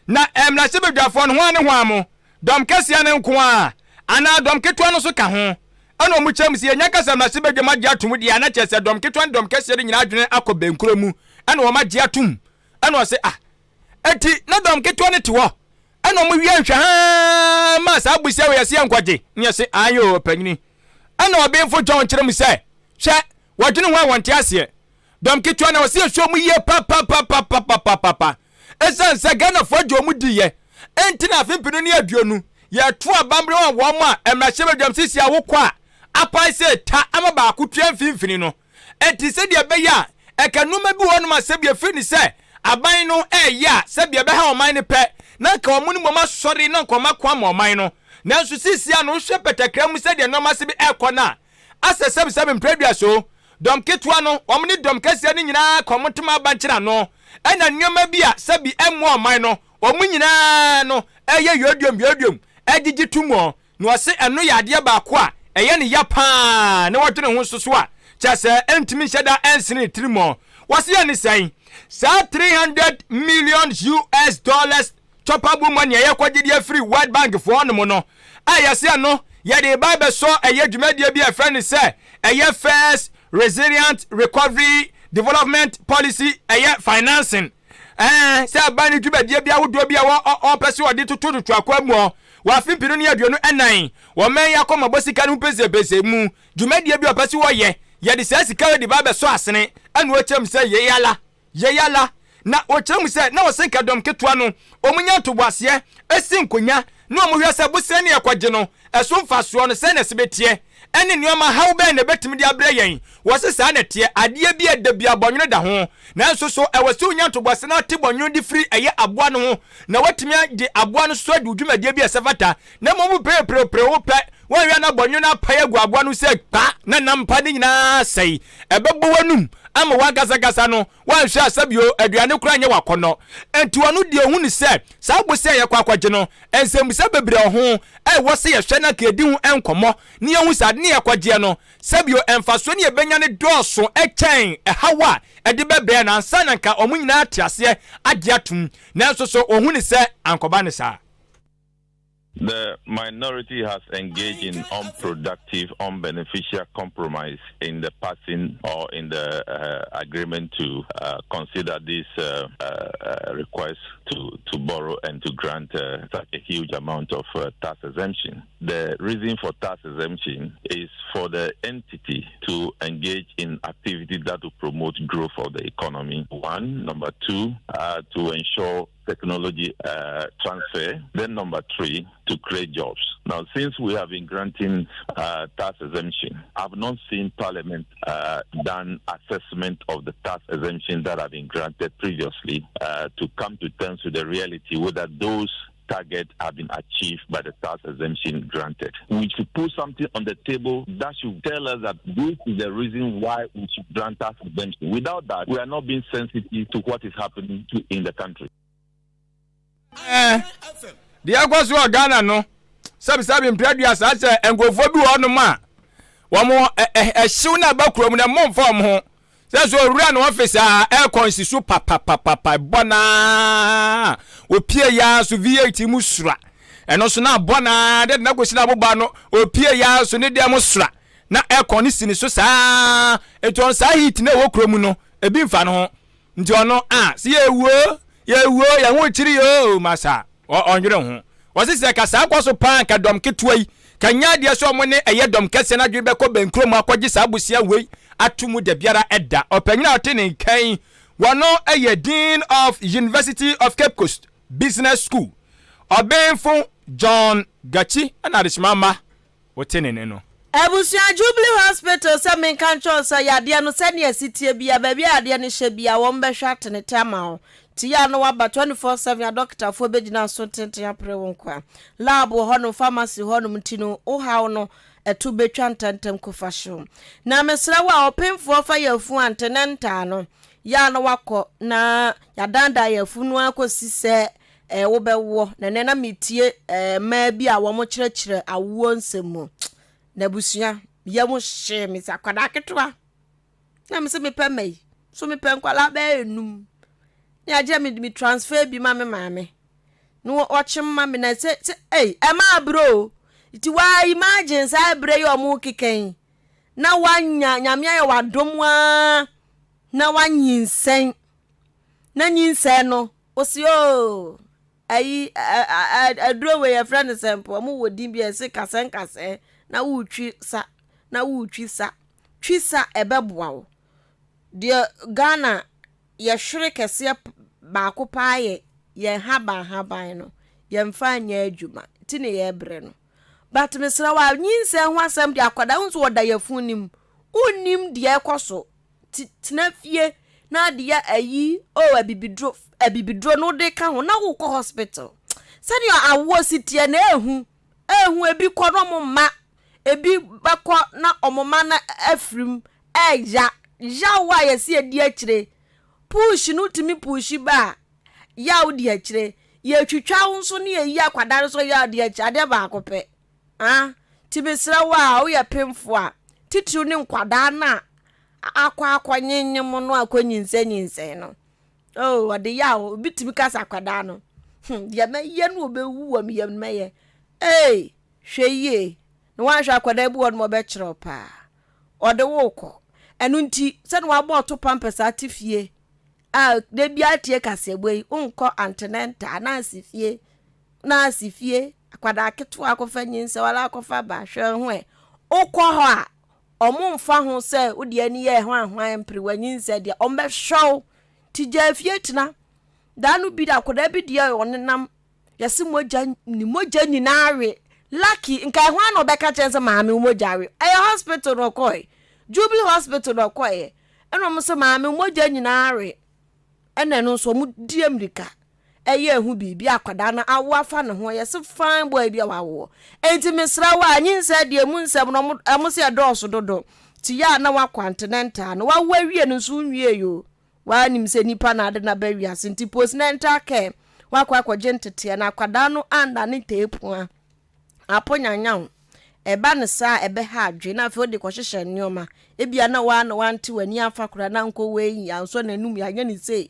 Na ɛ, mmarahyɛbadwafoɔ no, hwan ne hwan mo? Dɔm kɛseɛ no nko ara, anaa dɔm ketewa no nso ka ho? Ɛna wɔn kyerɛ mu sɛ, yɛnya ka sɛ mmarahyɛbadwam agye atom deɛ a, na kyerɛ sɛ dɔm ketewa ne dɔm kɛseɛ no nyinaa adwene akɔ bɛnkorɔ mu, ɛna wɔn agye atom. Ɛna ɔse, ah, enti na dɔm ketewa no te hɔ, ɛna wɔn wia nhwɛ haa ma saa bosea wei yɛse yɛnkɔgye? Ne yɛse, aane o, ɔpanyini. Ɛna ɔbenfo John kyerɛ mu sɛ, hwɛ, Wɔdwene ho a wɔnte aseɛ. Dɔm ketewa na wɔsɛ yɛhwɛ wɔn yie papapapapapapapa. Ɛsiane sɛ Ghanafoɔ agye wɔn diiɛ nti na afe mpenu ne aduonu yɛto aba mmerɛ ma wɔn a mmarahyɛbadwam sisi a wokɔ a apae sɛ ta ama baako tua mfimfini no. Enti sɛdeɛ ɛbɛyɛ a ɛka nnoɔma bi wɔ hɔnom a sɛbi ɛfiri ne sɛ aban no ɛreyɛ a sɛbi ɛbɛha ɔman no pɛ na anka wɔn no mmom asɔre na anka wɔn ako ama ɔman no. Nanso seesei a no wohwɛ pɛtɛkra mu sɛdeɛ nnoɔma se bi ɛrekɔ no a, asɛ sɛbesɛbe mprɛdua so, dɔm ketewa no, wɔn ne dɔm kɛseɛ no nyinaa ka wɔn ntoma abankyere ano, ɛna nnoɔma bi a sɛbi ɛmmoa ɔman no, wɔn nyinaa no ɛyɛ yoodiom yoodiom ɛgyegye to mu. Na ɔse ɛno yɛ adeɛ baako a ɛyɛ no ya paa na wɔdwene ho nso so a, kyerɛ sɛ ɛntumi nhyɛ da ɛnsene ne tirim. Wɔse ɛne sɛn? Saa 300 million US dollars chopable money a yɛkɔgye de afiri World Bank foɔ hɔnom no a yɛse ɛno yɛde reba abɛsɔ ɛyɛ dwumadie bi a yɛfrɛ no sɛ ɛyɛ First Resilient Recovery Development Policy ɛyɛ financing ɛɛ sɛ aban no dwumadie bi ahodoɔ bi a ɔpɛ sɛ ɔde totototo akwan mu wɔ afe mpenu ne 24 wɔ man yi akɔmmɔbɔ sika no ho pɛsɛpɛsɛ mu dwumadie bi a ɔpɛ sɛ wɔyɛ yɛde saa sika yi de ba abɛsɔ asene ɛna ɔkyerɛ mu sɛ yei ala Yei ara na wɔkyerɛ mu sɛ na wɔsɛ nka dɔm ketewa no wɔnya ntoboaseɛ, si nkonya, na wɔhwɛ sɛ bosea ne ɛkɔgye no, ɛso mfasoɔ no sɛn na ɛsɛ bɛteɛ, ɛne nneɛma haw bɛn na ɛbɛtumi de abrɛ yɛn. Wɔse saa na ɛteɛ, adeɛ bi a da biara bɔnwono da ho. Nanso so ɛwɔ sɛ wonya ntoboaseɛ na wote bɔnwono de firi ɛyɛ aboa no ho na woatumi de aboa no so adi wo dwumadie bi a ɛsɛ fata, na mmom wopereperepere wo pɛ, woanhwɛ a na bɔnwono no apae agu aboa no sɛ kpa na nam pa no nyinaa asɛe. Ɛbɛbɔ w'anum ama w'ankasakasa no, woanhwɛ a sɛbio aduane koraa nyɛ w'akɔnnɔ. Enti ɔno deɛ ɔhu no sɛ saa bosea a yɛkɔ akɔgye no, nsɛmmisa bebree wɔ ho a ɛwɔ sɛ yɛhwɛ na anka yɛdi ho nkɔmmɔ na yɛhu sɛ ade no yɛkɔgyeɛ no, sɛbio mfasoɔ no yɛbɛnya no dɔɔso kyɛn ɛhaw a ɛde bɛbrɛ no ansa na anka wɔn nyinaa ate aseɛ agye atom. Nanso so wɔhu no sɛ ankɔba no saa? The minority has engaged in unproductive, unbeneficial compromise in the passing or in the uh, agreement to uh, consider this uh, uh, uh request to, to borrow and to grant uh, such a huge amount of tax exemption. The reason for tax exemption is for the entity to engage in activities that will promote growth of the economy. One. Number two, to ensure technology uh, transfer. Then number three, to create jobs. Now, since we have been granting uh, tax exemption, I've not seen Parliament uh, done assessment of the tax exemption that have been granted previously uh, to come to terms with the reality whether those targets have been achieved by the tax exemption granted. We should put something on the table that should tell us that this is the reason why we should grant tax exemption. Without that, we are not being sensitive to what is happening to, in the country. Eh, deɛ ɛkɔ so wɔ Ghana no, sɛbisɛbi mprɛdua saa sɛ nkurɔfoɔ bi wɔ hɔnom a wɔn ɛhyew no aba kurom no ɛmmɔ mfa wɔn ho sɛ so owura no ɔfis a ɛrekɔ nsi so papapapapa ɛbɔ naa opie ya so V8 mu sura ɛno so na abɔ naa de na kɔsi na aboba no opie ya so ne deɛ mo sura na ɛkɔ ne si ne so saa etu ɔn saa heat na ɛwɔ kurom no ebi nfa no ho Nti ɔno a se yɛwuo yɛwuo yɛn ho kyiri yoo masa ɔndwene ho. Ɔse sɛ ka saa kɔ so paa nka dɔm ketewa yi ka nyɛ adeɛ sɛ ɔmo ne ɛyɛ dɔm kɛseɛ no adwene bɛkɔ bɛnkuro mu akɔgye saa abusua wei ato mu dabiara da. Ɔpanyin a ɔte ne nka yi wɔno yɛ Dean of University of Cape Coast Business School, Ɔbenfo John Gachi na adehyema mma Wote ne nne no. Abusua Jubilee Hospital sɛ menka nkyerɛ wo sɛ yadeɛ no sɛnea ɛsi teɛ biara baabi a yadeɛ no hyɛ biara wɔn bɛhwɛ atenete ama wo nti yɛ a na waba 24/7 adɔkotafoɔ bɛgyina so tenten apere wo nkwa lab wɔ hɔnom pharmacy hɔnom nti no wo haw no ɛto bɛtwa ntɛntɛm kofa hyew na mesrɛ wo a ɔpemfoɔ fa yafunu antenɛntaa no yɛ a na wakɔ na yɛadandan yafunu akɔsi sɛ Eh, wobɛwoɔ. Na ɛnɛ na metie eh, mmaa bi a wɔkyerɛkyerɛ awoɔ nsɛm mu. Na abusua, yam hyee me sɛ akwadaa ketewa. Na me sɛ mepɛ mma yi. So mepɛ nkwadaa bɛyɛ enum. Ne agyɛ me me transfer bi ma me maame. Na ɔkyem ma me na sɛ sɛ ei ɛma abrɛ o. Nti waa imagine saa ɛbrɛ yi a wɔn keka yi. Na wanya nyame ayɛ wadom aa na wanyinsɛn. Na nyinsɛn no Ɔsi oo ayi aduro wei yɛfrɛ no sɛ mpo ɔmo wɔ din bi a ɛse kasɛɛ nkasɛɛ na wotwi sa na wotwi sa twi sa ɛbɛboa wo deɛ Ghana yɛhwere kɛseɛ baako paa yɛ yɛn haban haban no yɛmfa nyɛ adwuma ti ne yɛbrɛ no but mesrɛ wo a nyinsɛn ho asɛm deɛ akwadaa wo nso wɔda yafunu nim wonnim deɛ ɛkɔ so Te tena fie na ade yɛ ayi oh abibiduro abibiduro no wode ka ho na wokɔ hospital sɛdeɛ awoɔ si teɛ na ehu. Ehu ebi kɔ na ɔmo mma, ebi bɛkɔ na ɔmo mma no afiri mu. Ɛya, yaw a yɛsi edi akyire. Push no tumi push ba a, yaw di akyire. Yɛtwitwa wo nso ne yɛyi akwadaa no nso yaw di akyire. Adeɛ baako pɛ. Ah, nti mesrɛ wo a woyɛ pemfo a, titiriw ne nkwadaa no a akɔ akɔ nyenyem no akɔ nyinsɛn nyinsɛn no. Oh, ɔde yaw, obi tumi ka sɛ akwadaa no, hmm, deɛ mɛyɛ no ɔbɛwu wɔ me yam no mɛyɛ. Ei, hwɛ yie, na woanhwɛ akwadaa bi wɔ no ma ɔbɛkyerɛ wo paa. Ɔde wo kɔ. Ɛno nti, sɛdeɛ wabɔ ɔto pampers ate fie a da biara tie kaseɛbɔ yi, wonkɔ antenatal, nurse fie, nurse fie, akwadaa ketewa akɔfa nyinsɛn wala akɔfa ba, hwɛ ho ɛ. Wokɔ hɔ a, ɔmo mfa ho sɛ wode ani yɛ hwan hwan mpere wanyinsɛn deɛ, ɔmo bɛhwɛ wo. Nti gyaa fie tena. Daa no bi da akwadaa bi deɛ ɔnenam yɛse mogya ne mogya nyinaa we. Lucky nka ɛho ana ɔbɛka kyerɛ sɛ maame wo mogya we. Ɛyɛ hospital na ɔkɔɛ. Jubilee Hospital na ɔkɔɛ. Ɛna ɔmo sɛ maame wo mogya nyinaa we. Ɛna ɛno nso ɔmo di amirika ɛyɛ ɛho biribi akwadaa no awo afa ne ho yɛse fine boy bi a wawoɔ. Enti mesrɛ wo a nyinsɛn deɛ mu nsɛm no ɔmo ɔmo sɛ ɛdɔɔso dodo. Ti yɛ a na wakɔ antenatal no wawo awie no nso nwie yo. Woanim sɛ nipa na ade no aba wiase nti postnatal care wakɔ akɔgye nteteɛ na akwadaa no annane teepua apo nyanyaw. Ɛba no saa a ɛbɛha adwene na afei wode kɔhyehyɛ nneɛma. Ebia na woa na wante w'ani amfa koraa na ankɔ wei ansɔ n'anum yɛanyɛ no sei.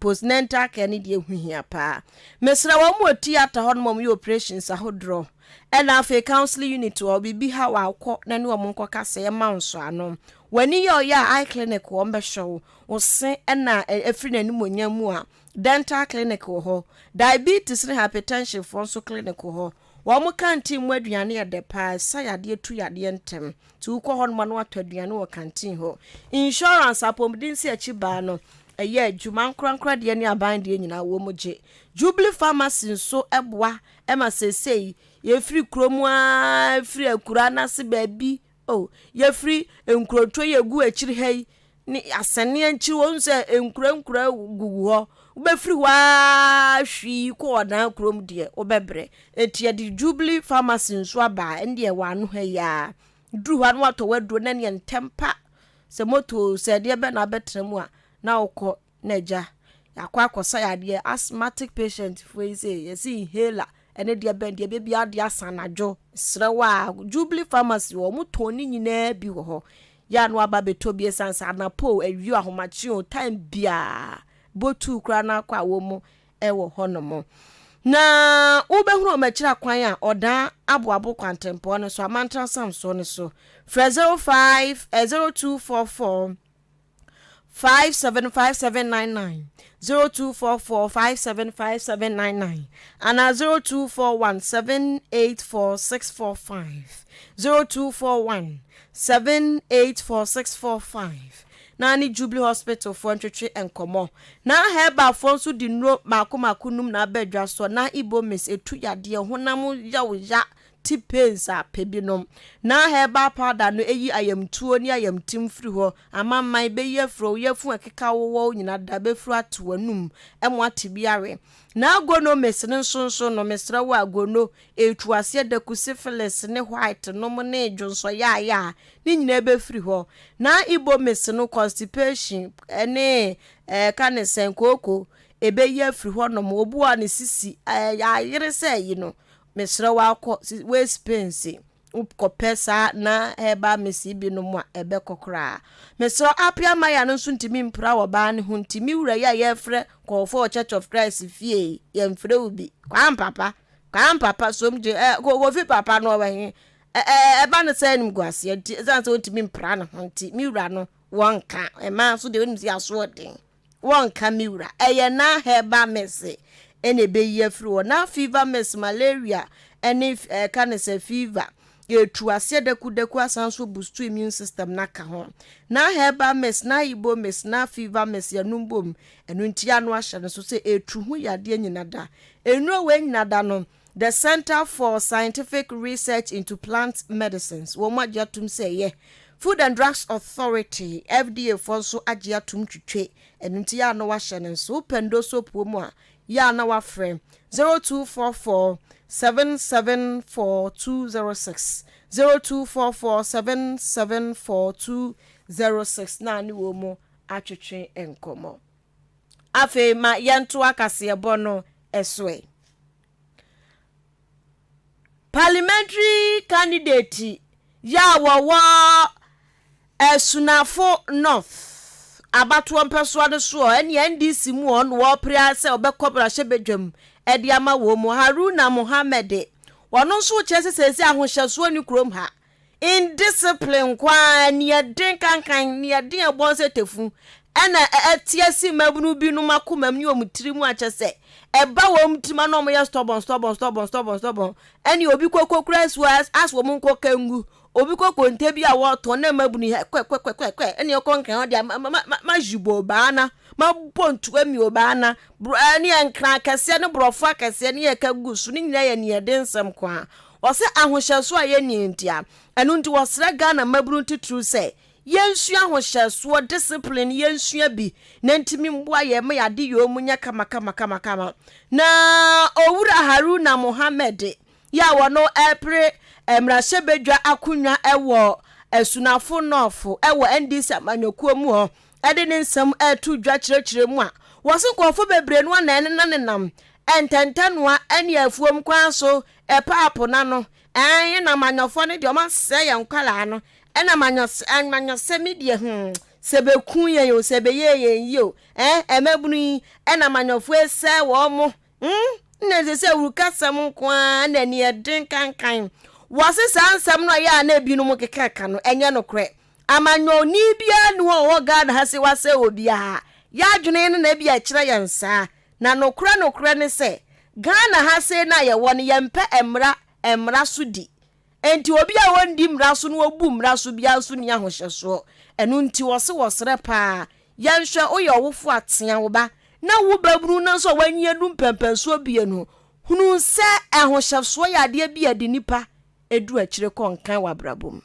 Postnatal care no deɛ ɛho hia paa. Mesrɛ wɔn wɔ theatre hɔ nom a wɔyɛ operations ahodoɔ. Ɛna afei counseling unit wɔ hɔ, biribi haw a wokɔ na ne wɔn nkɔka sɛ yɛma wo nsɔano. W'ani yɛ ɔyɛ a eye clinic wɔ wɔbɛhwɛ wo. Wo se ɛna ɛfiri n'animuonyam mu a dental clinic wɔ hɔ. Diabetes ne hypertension foɔ nso clinic wɔ hɔ. Wɔn canteen mu aduane yɛ dɛ paa, ɛsa yadeɛ tu yadeɛ ntɛm. Nti wokɔ hɔ nom a na watɔ aduane wɔ canteen hɔ. Insurance, apɔmuden si akyi baa no, ɛyɛ adwuma ankorankora deɛ ne aban deɛ nyinaa wɔn gye. Jubilee Pharmacy nso boa ma seesei yɛfiri kurom ara firi akuraa no ase baabi oh, yɛfiri nkurotoɔ yi ɛgu akyiri ha yi ne asɛnneɛ nkyiri wɔn sɛ nkura nkura gugu hɔ wobɛfiri hɔ ara hwii kɔ ɔdan kurom deɛ wobɛbrɛ. Enti yɛde Jubilee Pharmacy nso aba a ɛndeɛ wɔ ano ha yi ara duru hɔ a na watɔ w'aduro na neɛ ntɛm pa sɛ moto sɛ ɛdeɛ bɛ na abɛtena mu a na wokɔ na agya yɛakɔ akɔsa yadeɛ asthmatic patient foɔ yi sɛ yɛsi inhaler ɛne deɛ bɛn deɛ bɛbi adeɛ asa anadwo serɛ wo a Jubilee Pharmacy wɔ wɔn tɔn ne nyinaa bi wɔ hɔ yɛ a na waba bɛtɔ bi ɛsiane sɛ anapɔ o awio ahomakye o time biara botuu koraa na akɔ a wɔn mu ɛwɔ hɔnom na wobɛhunu wɔn akyiri akwan a ɔdan aboabo kwantempɔn no so amantra samsoɔ no so frɛ 05 0244 575799 0244 575799 anaa 0241 784645 0241 784645 na ne Jubilee Hospital foɔ ntwetwe nkɔmmɔ. Na herbalfoɔ nso de nnuro mako mako num na aba adwa so na Ibomis etu yadeɛ honam yaw ya ti pains a pɛ binom. Na herbal powder no eyi ayamtuo ne ayamtim firi hɔ amamman bɛyi afiri wo yafunu ɛkeka wowɔ nyina da bɛfiri ato w'anum ɛmo ate bi awe. Na gonomis no nso nso no mesrɛ wo a gono etu aseɛ daku syphilis ne white nom ne dwonsɔ yaaya ne nyinaa bɛfiri hɔ. Na Ibomis no constipation ne ɛka ne sɛn kooko ɛbɛyi afiri hɔ nom obu a ne sisi ɛyɛ ayere sɛ yi no mesrɛ wo akɔ waist pains wokɔpɛ saa na herbal mix yi binom a ɛbɛkɔ koraa. Mesrɛ Apia Maya no nso ntumi mpira wɔ baa ne ho nti me wura yi a yɛfrɛ kɔɔfo wɔ Church of Christ fie yɛmfrɛ wo bi. Kwam papa, kwam papa som gye ɛ kofi papa no ɔwɔ he ɛ ɛba no sɛ anim guaseɛ nti ɛsiane sɛ ɔntumi mpira ne ho nti me wura no wɔnka mmaa nso deɛ wonim sɛ yɛasoɔden. Wɔnka me wura. Ɛyɛ na herbal mix ɛna ɛbɛyi afiri hɔ. Na fever mix, malaria ɛne ɛka ne sɛ fever. Yɛtu aseɛ dakudaku asan so boost immune system na ka ho. Na herbal mix, na igbo mix, na fever mix yɛnom bom. Ɛno nti ano ahyɛ no so sɛ ɛtu ho yadeɛ nyina da. Nnuro wei nyina da no, The Center for Scientific Research into Plant Medicines wɔn agye atum sɛ ɛyɛ. Food and Drugs Authority, FDA foɔ nso agye atum twitwe. Ɛno nti yɛ ano ahyɛ no nso. Wopɛ ndo soap wɔ mu a, yɛ a na wafrɛ 0244 774 206, 0244 774 206 na ne wɔ mu atwetwe nkɔmmɔ. Afei ma yɛntoa kaseɛbɔ no so ɛ. Parliamentary candidate yi a wɔwɔ Asunafo North abatoɔ mpɛsoa no soɔ ɛne NDC mu hɔ na wɔrepere ara sɛ ɔbɛkɔ mmarahyɛbadwam de ama wɔn mu Haruna Mohammed ɔno nso kyerɛ sɛ seesei ahohyɛsoɔ nni kurom ha. Indiscipline nko ara, aniɛden kankan, aniɛden a ɛbɔn sɛ tafu ɛna ɛte asi mmabunu binom akomam ne wɔn tiri mu akyɛ sɛ ɛba wɔn tirim a na wɔyɛ stubborn stubborn stubborn stubborn stubborn ɛne obi koko kura si hɔ as wɔn nkɔ kangu obi kɔ konte bi a wɔtɔn na mmabunu yi kɔ kɔ kɔ kɔ kɔ ɛne ɛkɔ nkran hɔ deɛ ma ma ma ma zhibo baana ma bɔ ntua mi obaana ɛne nkran akɛseɛ ne borɔfo akɛseɛ ne yɛ ka gu so ne nyinaa yɛ aniɛden nsɛm nko ara. Ɔsɛ ahohyɛsoɔ a yɛnni ntia. Ɛno nti wɔsrɛ Ghana mmabunu titiriw sɛ yɛnsua ahohyɛsoɔ, discipline, yɛnsua bi na ntumi mmoa yɛn ma yɛn adeyɔ mu nyɛ kamakamakamakama. Na Owura Haruna Mohammed yi a ɔno repere mmarahyɛbadwa akonnwa wɔ Asunafo North wɔ NDC amanyɔkuo mu hɔ de ne nsɛm reto dwa kyerɛkyerɛ mu a, wɔse nkurɔfoɔ bebree no ara na ɛnenanenam ntɛntɛnoa ne afuom kwan so Ɛpaa po no ano. Ɛɛn ɛna amanyɔfoɔ no deɛ ɔmo asɛe yɛn nkwadaa no ɛna amanyɔsɛm yi deɛ hmm sɛ ɛbɛku yɛn o sɛ ɛbɛyɛ yɛn yie o ɛɛn ɛmabunu yi ɛna amanyɔfoɔ ɛsɛe wɔn mo hmm ɛna ɛsɛ sɛ awurukasɛm nko ara ɛna aniɛden kankan wɔse saa nsɛm no a ɛyɛ a na ebinom keka ka no ɛnyɛ nokorɛ amanyɔni biara nni hɔ a ɔwɔ Ghana ha sɛ wasɛe obiara yɛadwene no na ebia ɛkyerɛ yɛn saa Na nokorɛ nokorɛ ne sɛ, Ghana ha sei no a yɛwɔ no, yɛmpɛ mmra mmra so di. Enti obi a ɔndi mmra so na ɔbu mmra so biara nso nni ahohyɛsoɔ. Ɛno nti wɔse wɔsrɛ paa, yɛnhwɛ, woyɛ ɔwofoɔ a tea wo ba, na wo babunu no nso a wanyin adu mpɛnpɛnsoɔ bie no, hunu sɛ ahohyɛsoɔ yɛ adeɛ bi a ɛde nnipa du akyire kɔ nkan wɔ abrabɔ mu.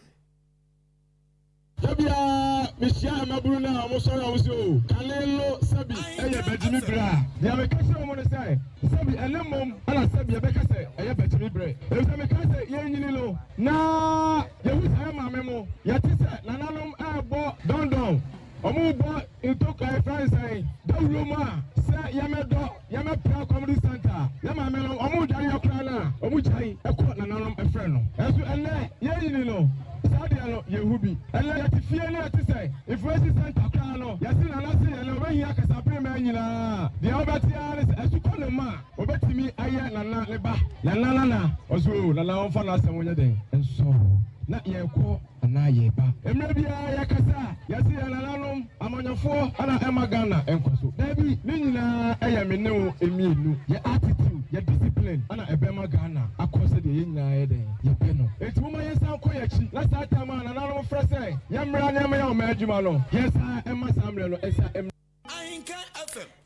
Da biara mehyia mmabunu no a wɔsɔre a wɔse oh, kane no sɛbi ɛyɛ bagyimi berɛ a, deɛ meka kyerɛ wɔn ne sɛ, sɛbi ɛnnɛ mmom na sɛbi yɛbɛka sɛ ɛyɛ bagyimi berɛ. Efisɛ mekae sɛ yɛrenyini no, na yɛhu sɛ yɛn maame mo, yɛte sɛ nananom rebɔ dɔndɔn, wɔrebɔ ntokwa a yɛfrɛ no sɛn, dawuro mu a, sɛ yɛmmɛdɔ. Yɛbɛpra Comedy Centre a, yɛn maame nom ɔmo dware yɛ koraa no a, ɔmo gyae kɔ nananom frɛ no. Nanso ɛnnɛ yɛnyini no, saa deɛ no yɛnhu bi. Ɛnnɛ yɛte fie na yɛte sɛ Information Centre koraa no, yɛse Nana se yɛn no ɔbɛhia kasapere mmaa nyinaa. Deɛ wobɛte ara ne sɛ asukɔ ne mma a ɔbɛtumi ayɛ Nana ne ba. Nana Nana, ɔse oo Nana ɔmfa n'asɛm nyɛ dɛn nsɔ hɔ na yɛrekɔ. Anaa yɛreba. Mmerɛ biara yɛkasa a, yɛse yɛn nananom, amanyɔfoɔ na ɛma Ghana nkɔso. Daabi, ne nyinaa yɛ me ne wo mmienu, yɛ attitude, yɛ discipline na ɛbɛma Ghana akɔ sɛdeɛ yɛn nyinaa yɛ dɛn? Yɛpɛ no. Enti momma yɛnsan nkɔ yɛn akyi na saa time a nananom frɛ sɛ yɛmmra na yɛmmɛyɛ ɔman adwuma no, yɛnsan mma saa mmerɛ no nsan mmra.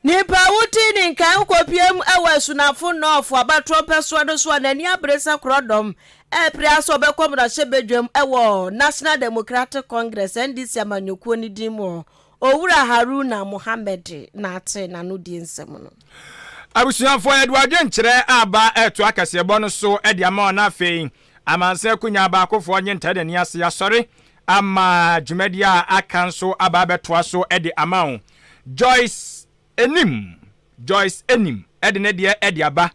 Nipa a wotee ne nka kɔpue mu wɔ Asunafo Nɔɔfo abatoɔ mpɛsoa no so a n'ani abere sɛ korɔdɔm repere ara sɛ ɔbɛkɔ mmarahyɛbadwam wɔ National Democratic Congress, NDC, amanyɔkuo no din mu, Owura Haruna Mohammed na atee n'ano die nsɛm no. Abusuafoɔ, yɛde w'adwenkyerɛ aba reto akaseɛbɔ no so de ama wo na afei Amansan Akonyaa Baakofoɔ nye ntaa n'ani ase asɔre ama dwumadi a aka nso aba abɛtoa so de ama wo. Joyce Anim, Joyce Anim de ne deɛ de aba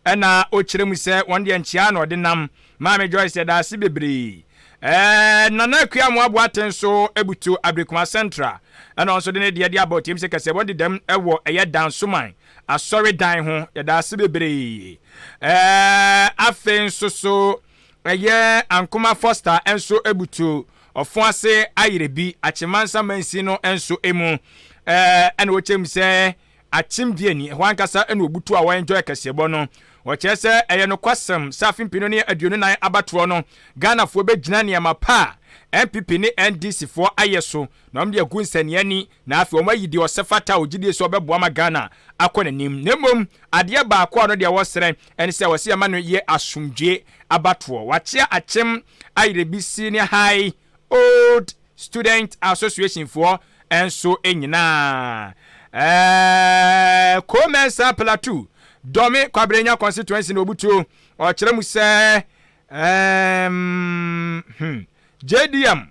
ɛna ɔkyerɛ mu sɛ wɔn deɛ nkyea na ɔde nam. Maame Joyce yɛda ase bebree. Ɛɛ Nana Akua Amoah Boateng nso butu Abrikuma Central ɛna ɔno nso de ne deɛ de aba ɔteam sɛ kɛsɛ wɔn dedam wɔ ɛyɛ Dansoman asɔre dan ho yɛda ase bebree. Ɛɛ afei nso so Ɛyɛ Ankoma Foster nso butu ɔfo ase ayerɛ bi Akyemansa mansin no nso mu. Ɛna ɔkyerɛ mu sɛ Akyem Diani, ɛhɔ ankasa na ɔbutu a ɔenjoy kɛseɛbɔ no. Ɔkyerɛ sɛ ɛyɛ nokwasɛm sɛ afe mpenu ne 24 abatoɔ no, Ghanafoɔ bɛgyina nneɛma pa a NPP ne NDC foɔ ayɛ so na wɔde agu nsania ani na afei wɔayi deɛ ɔsɛ fata a ɔgye die sɛ ɔbɛboa ma Ghana akɔ n'anim. Na mmom adeɛ baako a ɔno deɛ ɔsrɛ ne sɛ wɔsɛ yɛma no yɛ asomdwoeɛ abatoɔ. Wakyea Akyem Ayerebi Senior High Old Student Association foɔ nso nyinaa. Ɛɛ Ko-Mensah Plateau, Dome Kwabrenya constituency na obutuo. Ɔkyerɛ mu sɛ ɛɛm hmm, JDM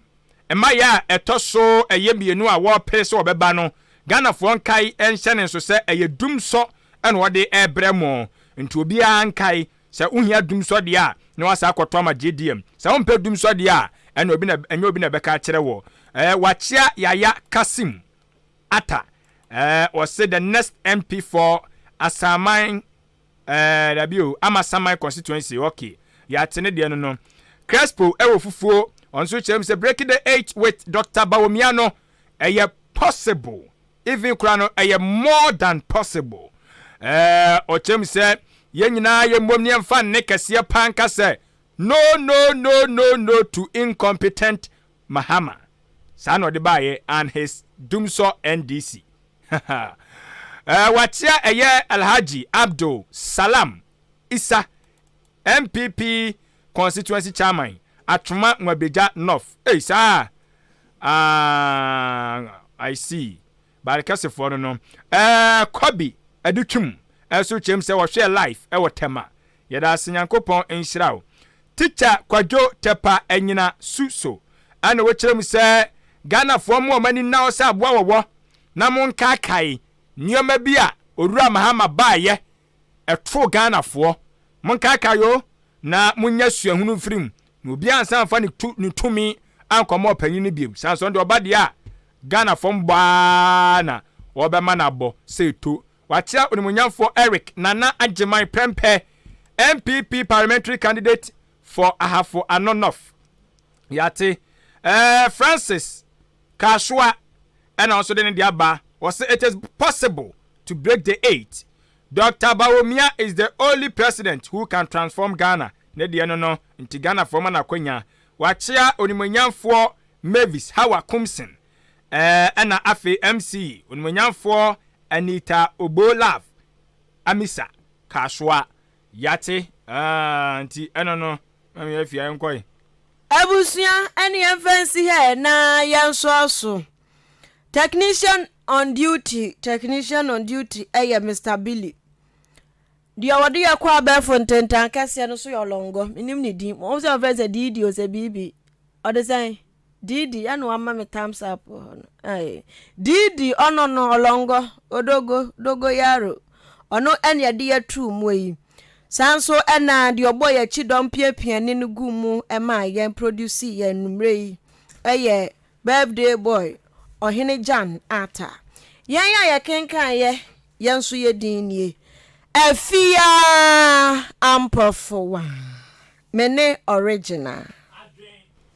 mmaeɛ a ɛtɔ so ɛyɛ mmienu a wɔrepere sɛ wɔbɛba no, Ghanafoɔ nkae nhyɛ ne nso sɛ ɛyɛ dumsɔ na wɔde rebrɛ mo. Nti obiara nkae Sɛ wohia dumsɔ deɛ a, na woasan akɔtɔ ama JDM. Sɛ wompɛ dumsɔ deɛ a, ɛna obi na ɛnyɛ obi na ɛbɛka akyerɛ wɔ. Eh, wakyea Yaya Kassim Atta. Eh, ɔse the next MP for Asaman, eh, dabi o, Amasaman constituency. Okay, yɛate ne deɛ no no. Crespo ɛwɔ fufuo, ɔno nso kyerɛ mu sɛ breaking the eight with Doctor Bawumia no, ɛyɛ possible. Even koraa no ɛyɛ more than possible. Ɛɛ ɔkyerɛ mu sɛ yɛn nyinaa yɛ mmom ne yɛmfa nne kɛseɛ paa nka sɛ no no no no no to incompetent Mahama. Saa na ɔde baeɛ and his dumsɔ NDC. Ɛɛ wakyea ɛyɛ Alhaji Abdul Salam Isa NPP constituency chairman Atwoma Nwabegya North. Ei saa Ah, I see. Barekɛsefoɔ no no. Eh, Kobe Adutwum nso kyerɛ mu sɛ wɔhwɛɛ live wɔ Tema. Yɛda ase Nyankopɔn nhyira wo. Teacher Kwadwo Tepa Anyina Su so ɛna wɔkyerɛ mu sɛ Ghanafoɔ mo a mo ani nna hɔ sɛ aboa wɔwɔ na monkaakae nneɛma bi a Owura Mahama baayɛ ɛtoo Ghanafoɔ. Monkaakae o na monnya suahunu mfiri mu, na obiara ansan amfa ne tu ne tumi ankɔma ɔpanyin no bio. Saa nso ɔno deɛ ɔba deɛ a, Ghana fam bɔ ara na wɔbɛma no abɔ sɛ eto. Wakyea Onimuonyamfoɔ Eric Nana Agyeman Prempeh, NPP Parliamentary Candidate for Ahafo Ano North. Yɛate. Ɛɛ Francis Kasoa ɛna ɔnso de ne deɛ aba. Ɔse it is possible to break the eight Doctor Bawumia is the only president who can transform Ghana ne deɛ no no nti Ghanafoɔ ma no akwanya. Wakyea Onimuonyamfoɔ Mavis Hawa Kumson ɛɛ ɛna afei MC Onimuonyamfoɔ Anita Obo Love Amisa Kasoa. Yate aah nti ɛno no ma me afia yɛnkɔe. Abusua ɛne yɛmfa nsi ha ɛ na yɛnsoa so. Technician on duty Technician on duty yɛ Mister Billy. Deɛ wɔde yɛ kɔ abɛɛfo ntentan kɛseɛ no so yɛ ɔlɔngɔ. Menim ne din. Wɔn sɛ wɔfrɛ sɛ Didi o sɛ biribi. Ɔde sɛn? Didi ɛna wama me thumbs up wɔ hɔ no. Aye. Didi ɔno no ɔlɔngɔ odogo dogo yaro. Ɔno ɛna ɛde yɛ tuu mu yi. Saa nso ɛna deɛ ɔbɔ yɛ akyi dɔm piapia ne no gu mu ɛmaa yɛn produce yɛn numere yi ɛyɛ Birthday boy, Ɔhene Jan Arthur. Yɛn a yɛkenkan yɛ, yɛn nso yɛ din nie, Afia Ampofowaa. Me ne original.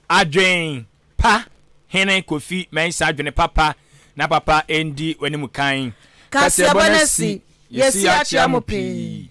Adwen pa hene Kofi Mensah adwene papa na papa ndi w'anim kan. Kaseɛbɔ no asi, yɛasi akyea mo pii.